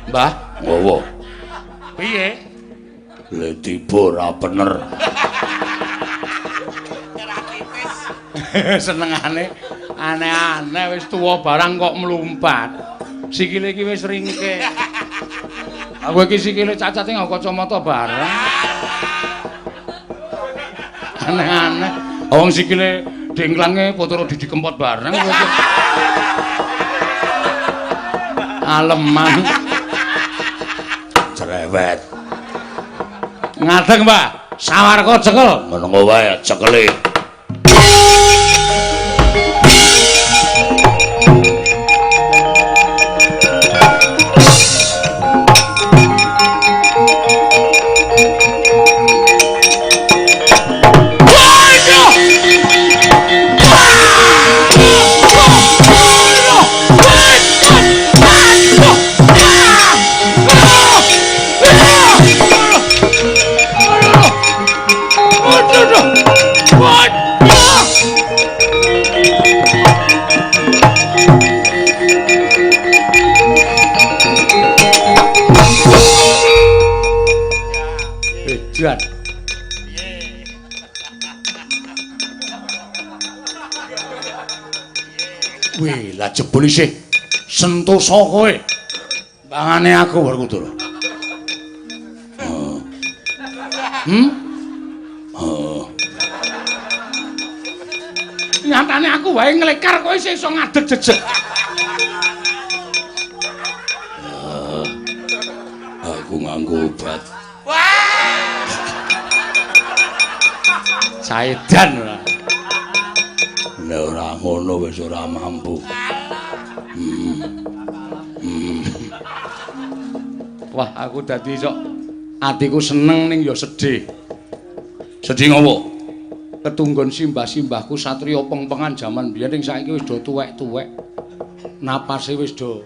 Mbah, ngowo. Piye? Le tiba ora bener. Senengane aneh-aneh wis tuwa barang kok mlumpat. Sikile iki wis ringke. Aku iki sikile cacate nggo kacamata barang. Aneh-aneh. Wong sikile dengklange potoro Didi Kempot bareng. Aleman. Cerewet. Ngadeg, Mbah. Sawarga cekel. Menengo wae cekele. Wih, lah jebul isih sentosa kowe. Bangane aku Werkudara. Nyatane aku wae nglekar kowe isih iso ngadeg jejeg. Aku nganggo obat. Wah. Saedan ora. Nek ora ngono wis ora mampu. Wah, aku dadi sok atiku seneng ning ya sedih. Sedih ngopo? Ketunggon simbah-simbahku satriya pengpengan jaman biyen ning saiki wis do tuwek-tuwek. Napase wis do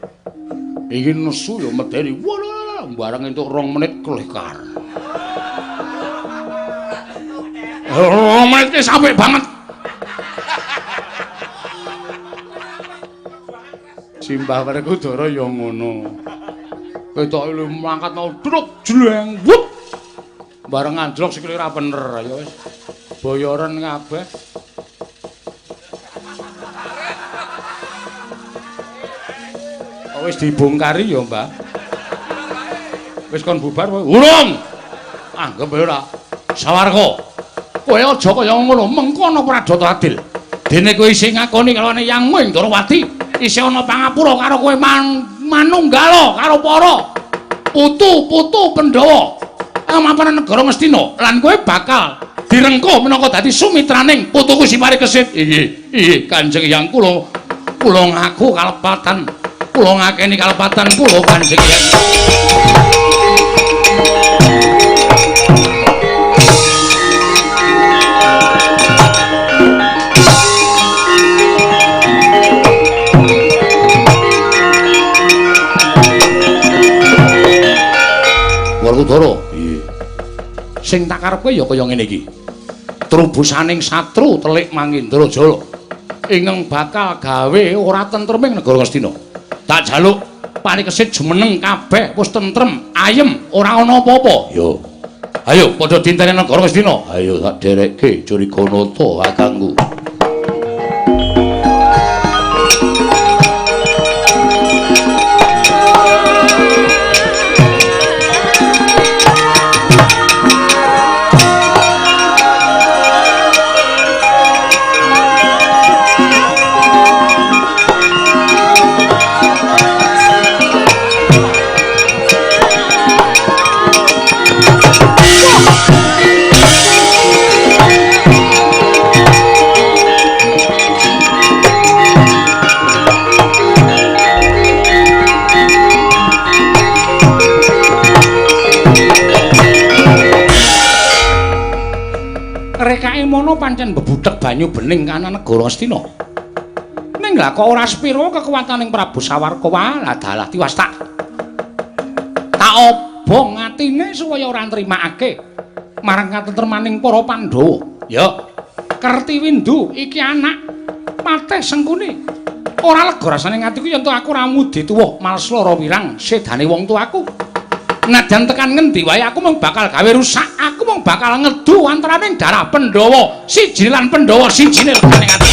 iki nesu ya medeni. Walah, bareng entuk 2 menit klekar. 2 menit ki sampe banget. Simbah Werkudara ya ngono. Ketoke lu mangkat mau druk jleng wup. Bareng anjlok sikile ora bener ya wis. Boyoren kabeh. Oh, wis dibongkari ya, Mbah. Wis kon bubar kowe. Urung. Anggep ora. Sawarga. Kowe aja kaya ngono, mengkono pradata adil. Dene kowe isih ngakoni kalane Yangmu ing Ndrawati. Isih ana pangapura karo kowe manunggala karo para putu-putu Pandhawa mapanan negara Ngastina lan kowe bakal direngkuh minangka dadi sumitraning putuku Si Parikesit. Inggih, inggih Kanjeng Hyang, kula kula ngaku kalepatan, kula ngakeni kalepatan kula Kanjeng Hyang. Werkudara, iya. Sing tak karepke ya kaya ngene iki. Trubusaning satru telik Mangindra Jala ingkang bakal gawe ora tentreming negara Ngastina. Tak jaluk Parikesit jumeneng kabeh wis tentrem, ayem, ora ana apa-apa. Yo. Ayo padha dinteni negara Ngastina. Ayo tak derekke Curiganata kakangku. pancen mbebudheg banyu bening kana negara Astina. Ning lha kok ora sepira kekuwataning Prabu Sawarka wae dalah tiwas tak tak obong atine supaya ora nrimakake marang katentremaning para Pandhawa. Ya, Kertiwindu iki anak patih Sengkuni. Ora lega rasane atiku yen to aku ora mudi tuwuh males lara wirang sedane wong tuaku. Nadyan tekan ngendi wae aku mung bakal gawe rusak, aku mung bakal ngedu antaraning darah Pandhawa siji lan Pandhawa sijine legane ati.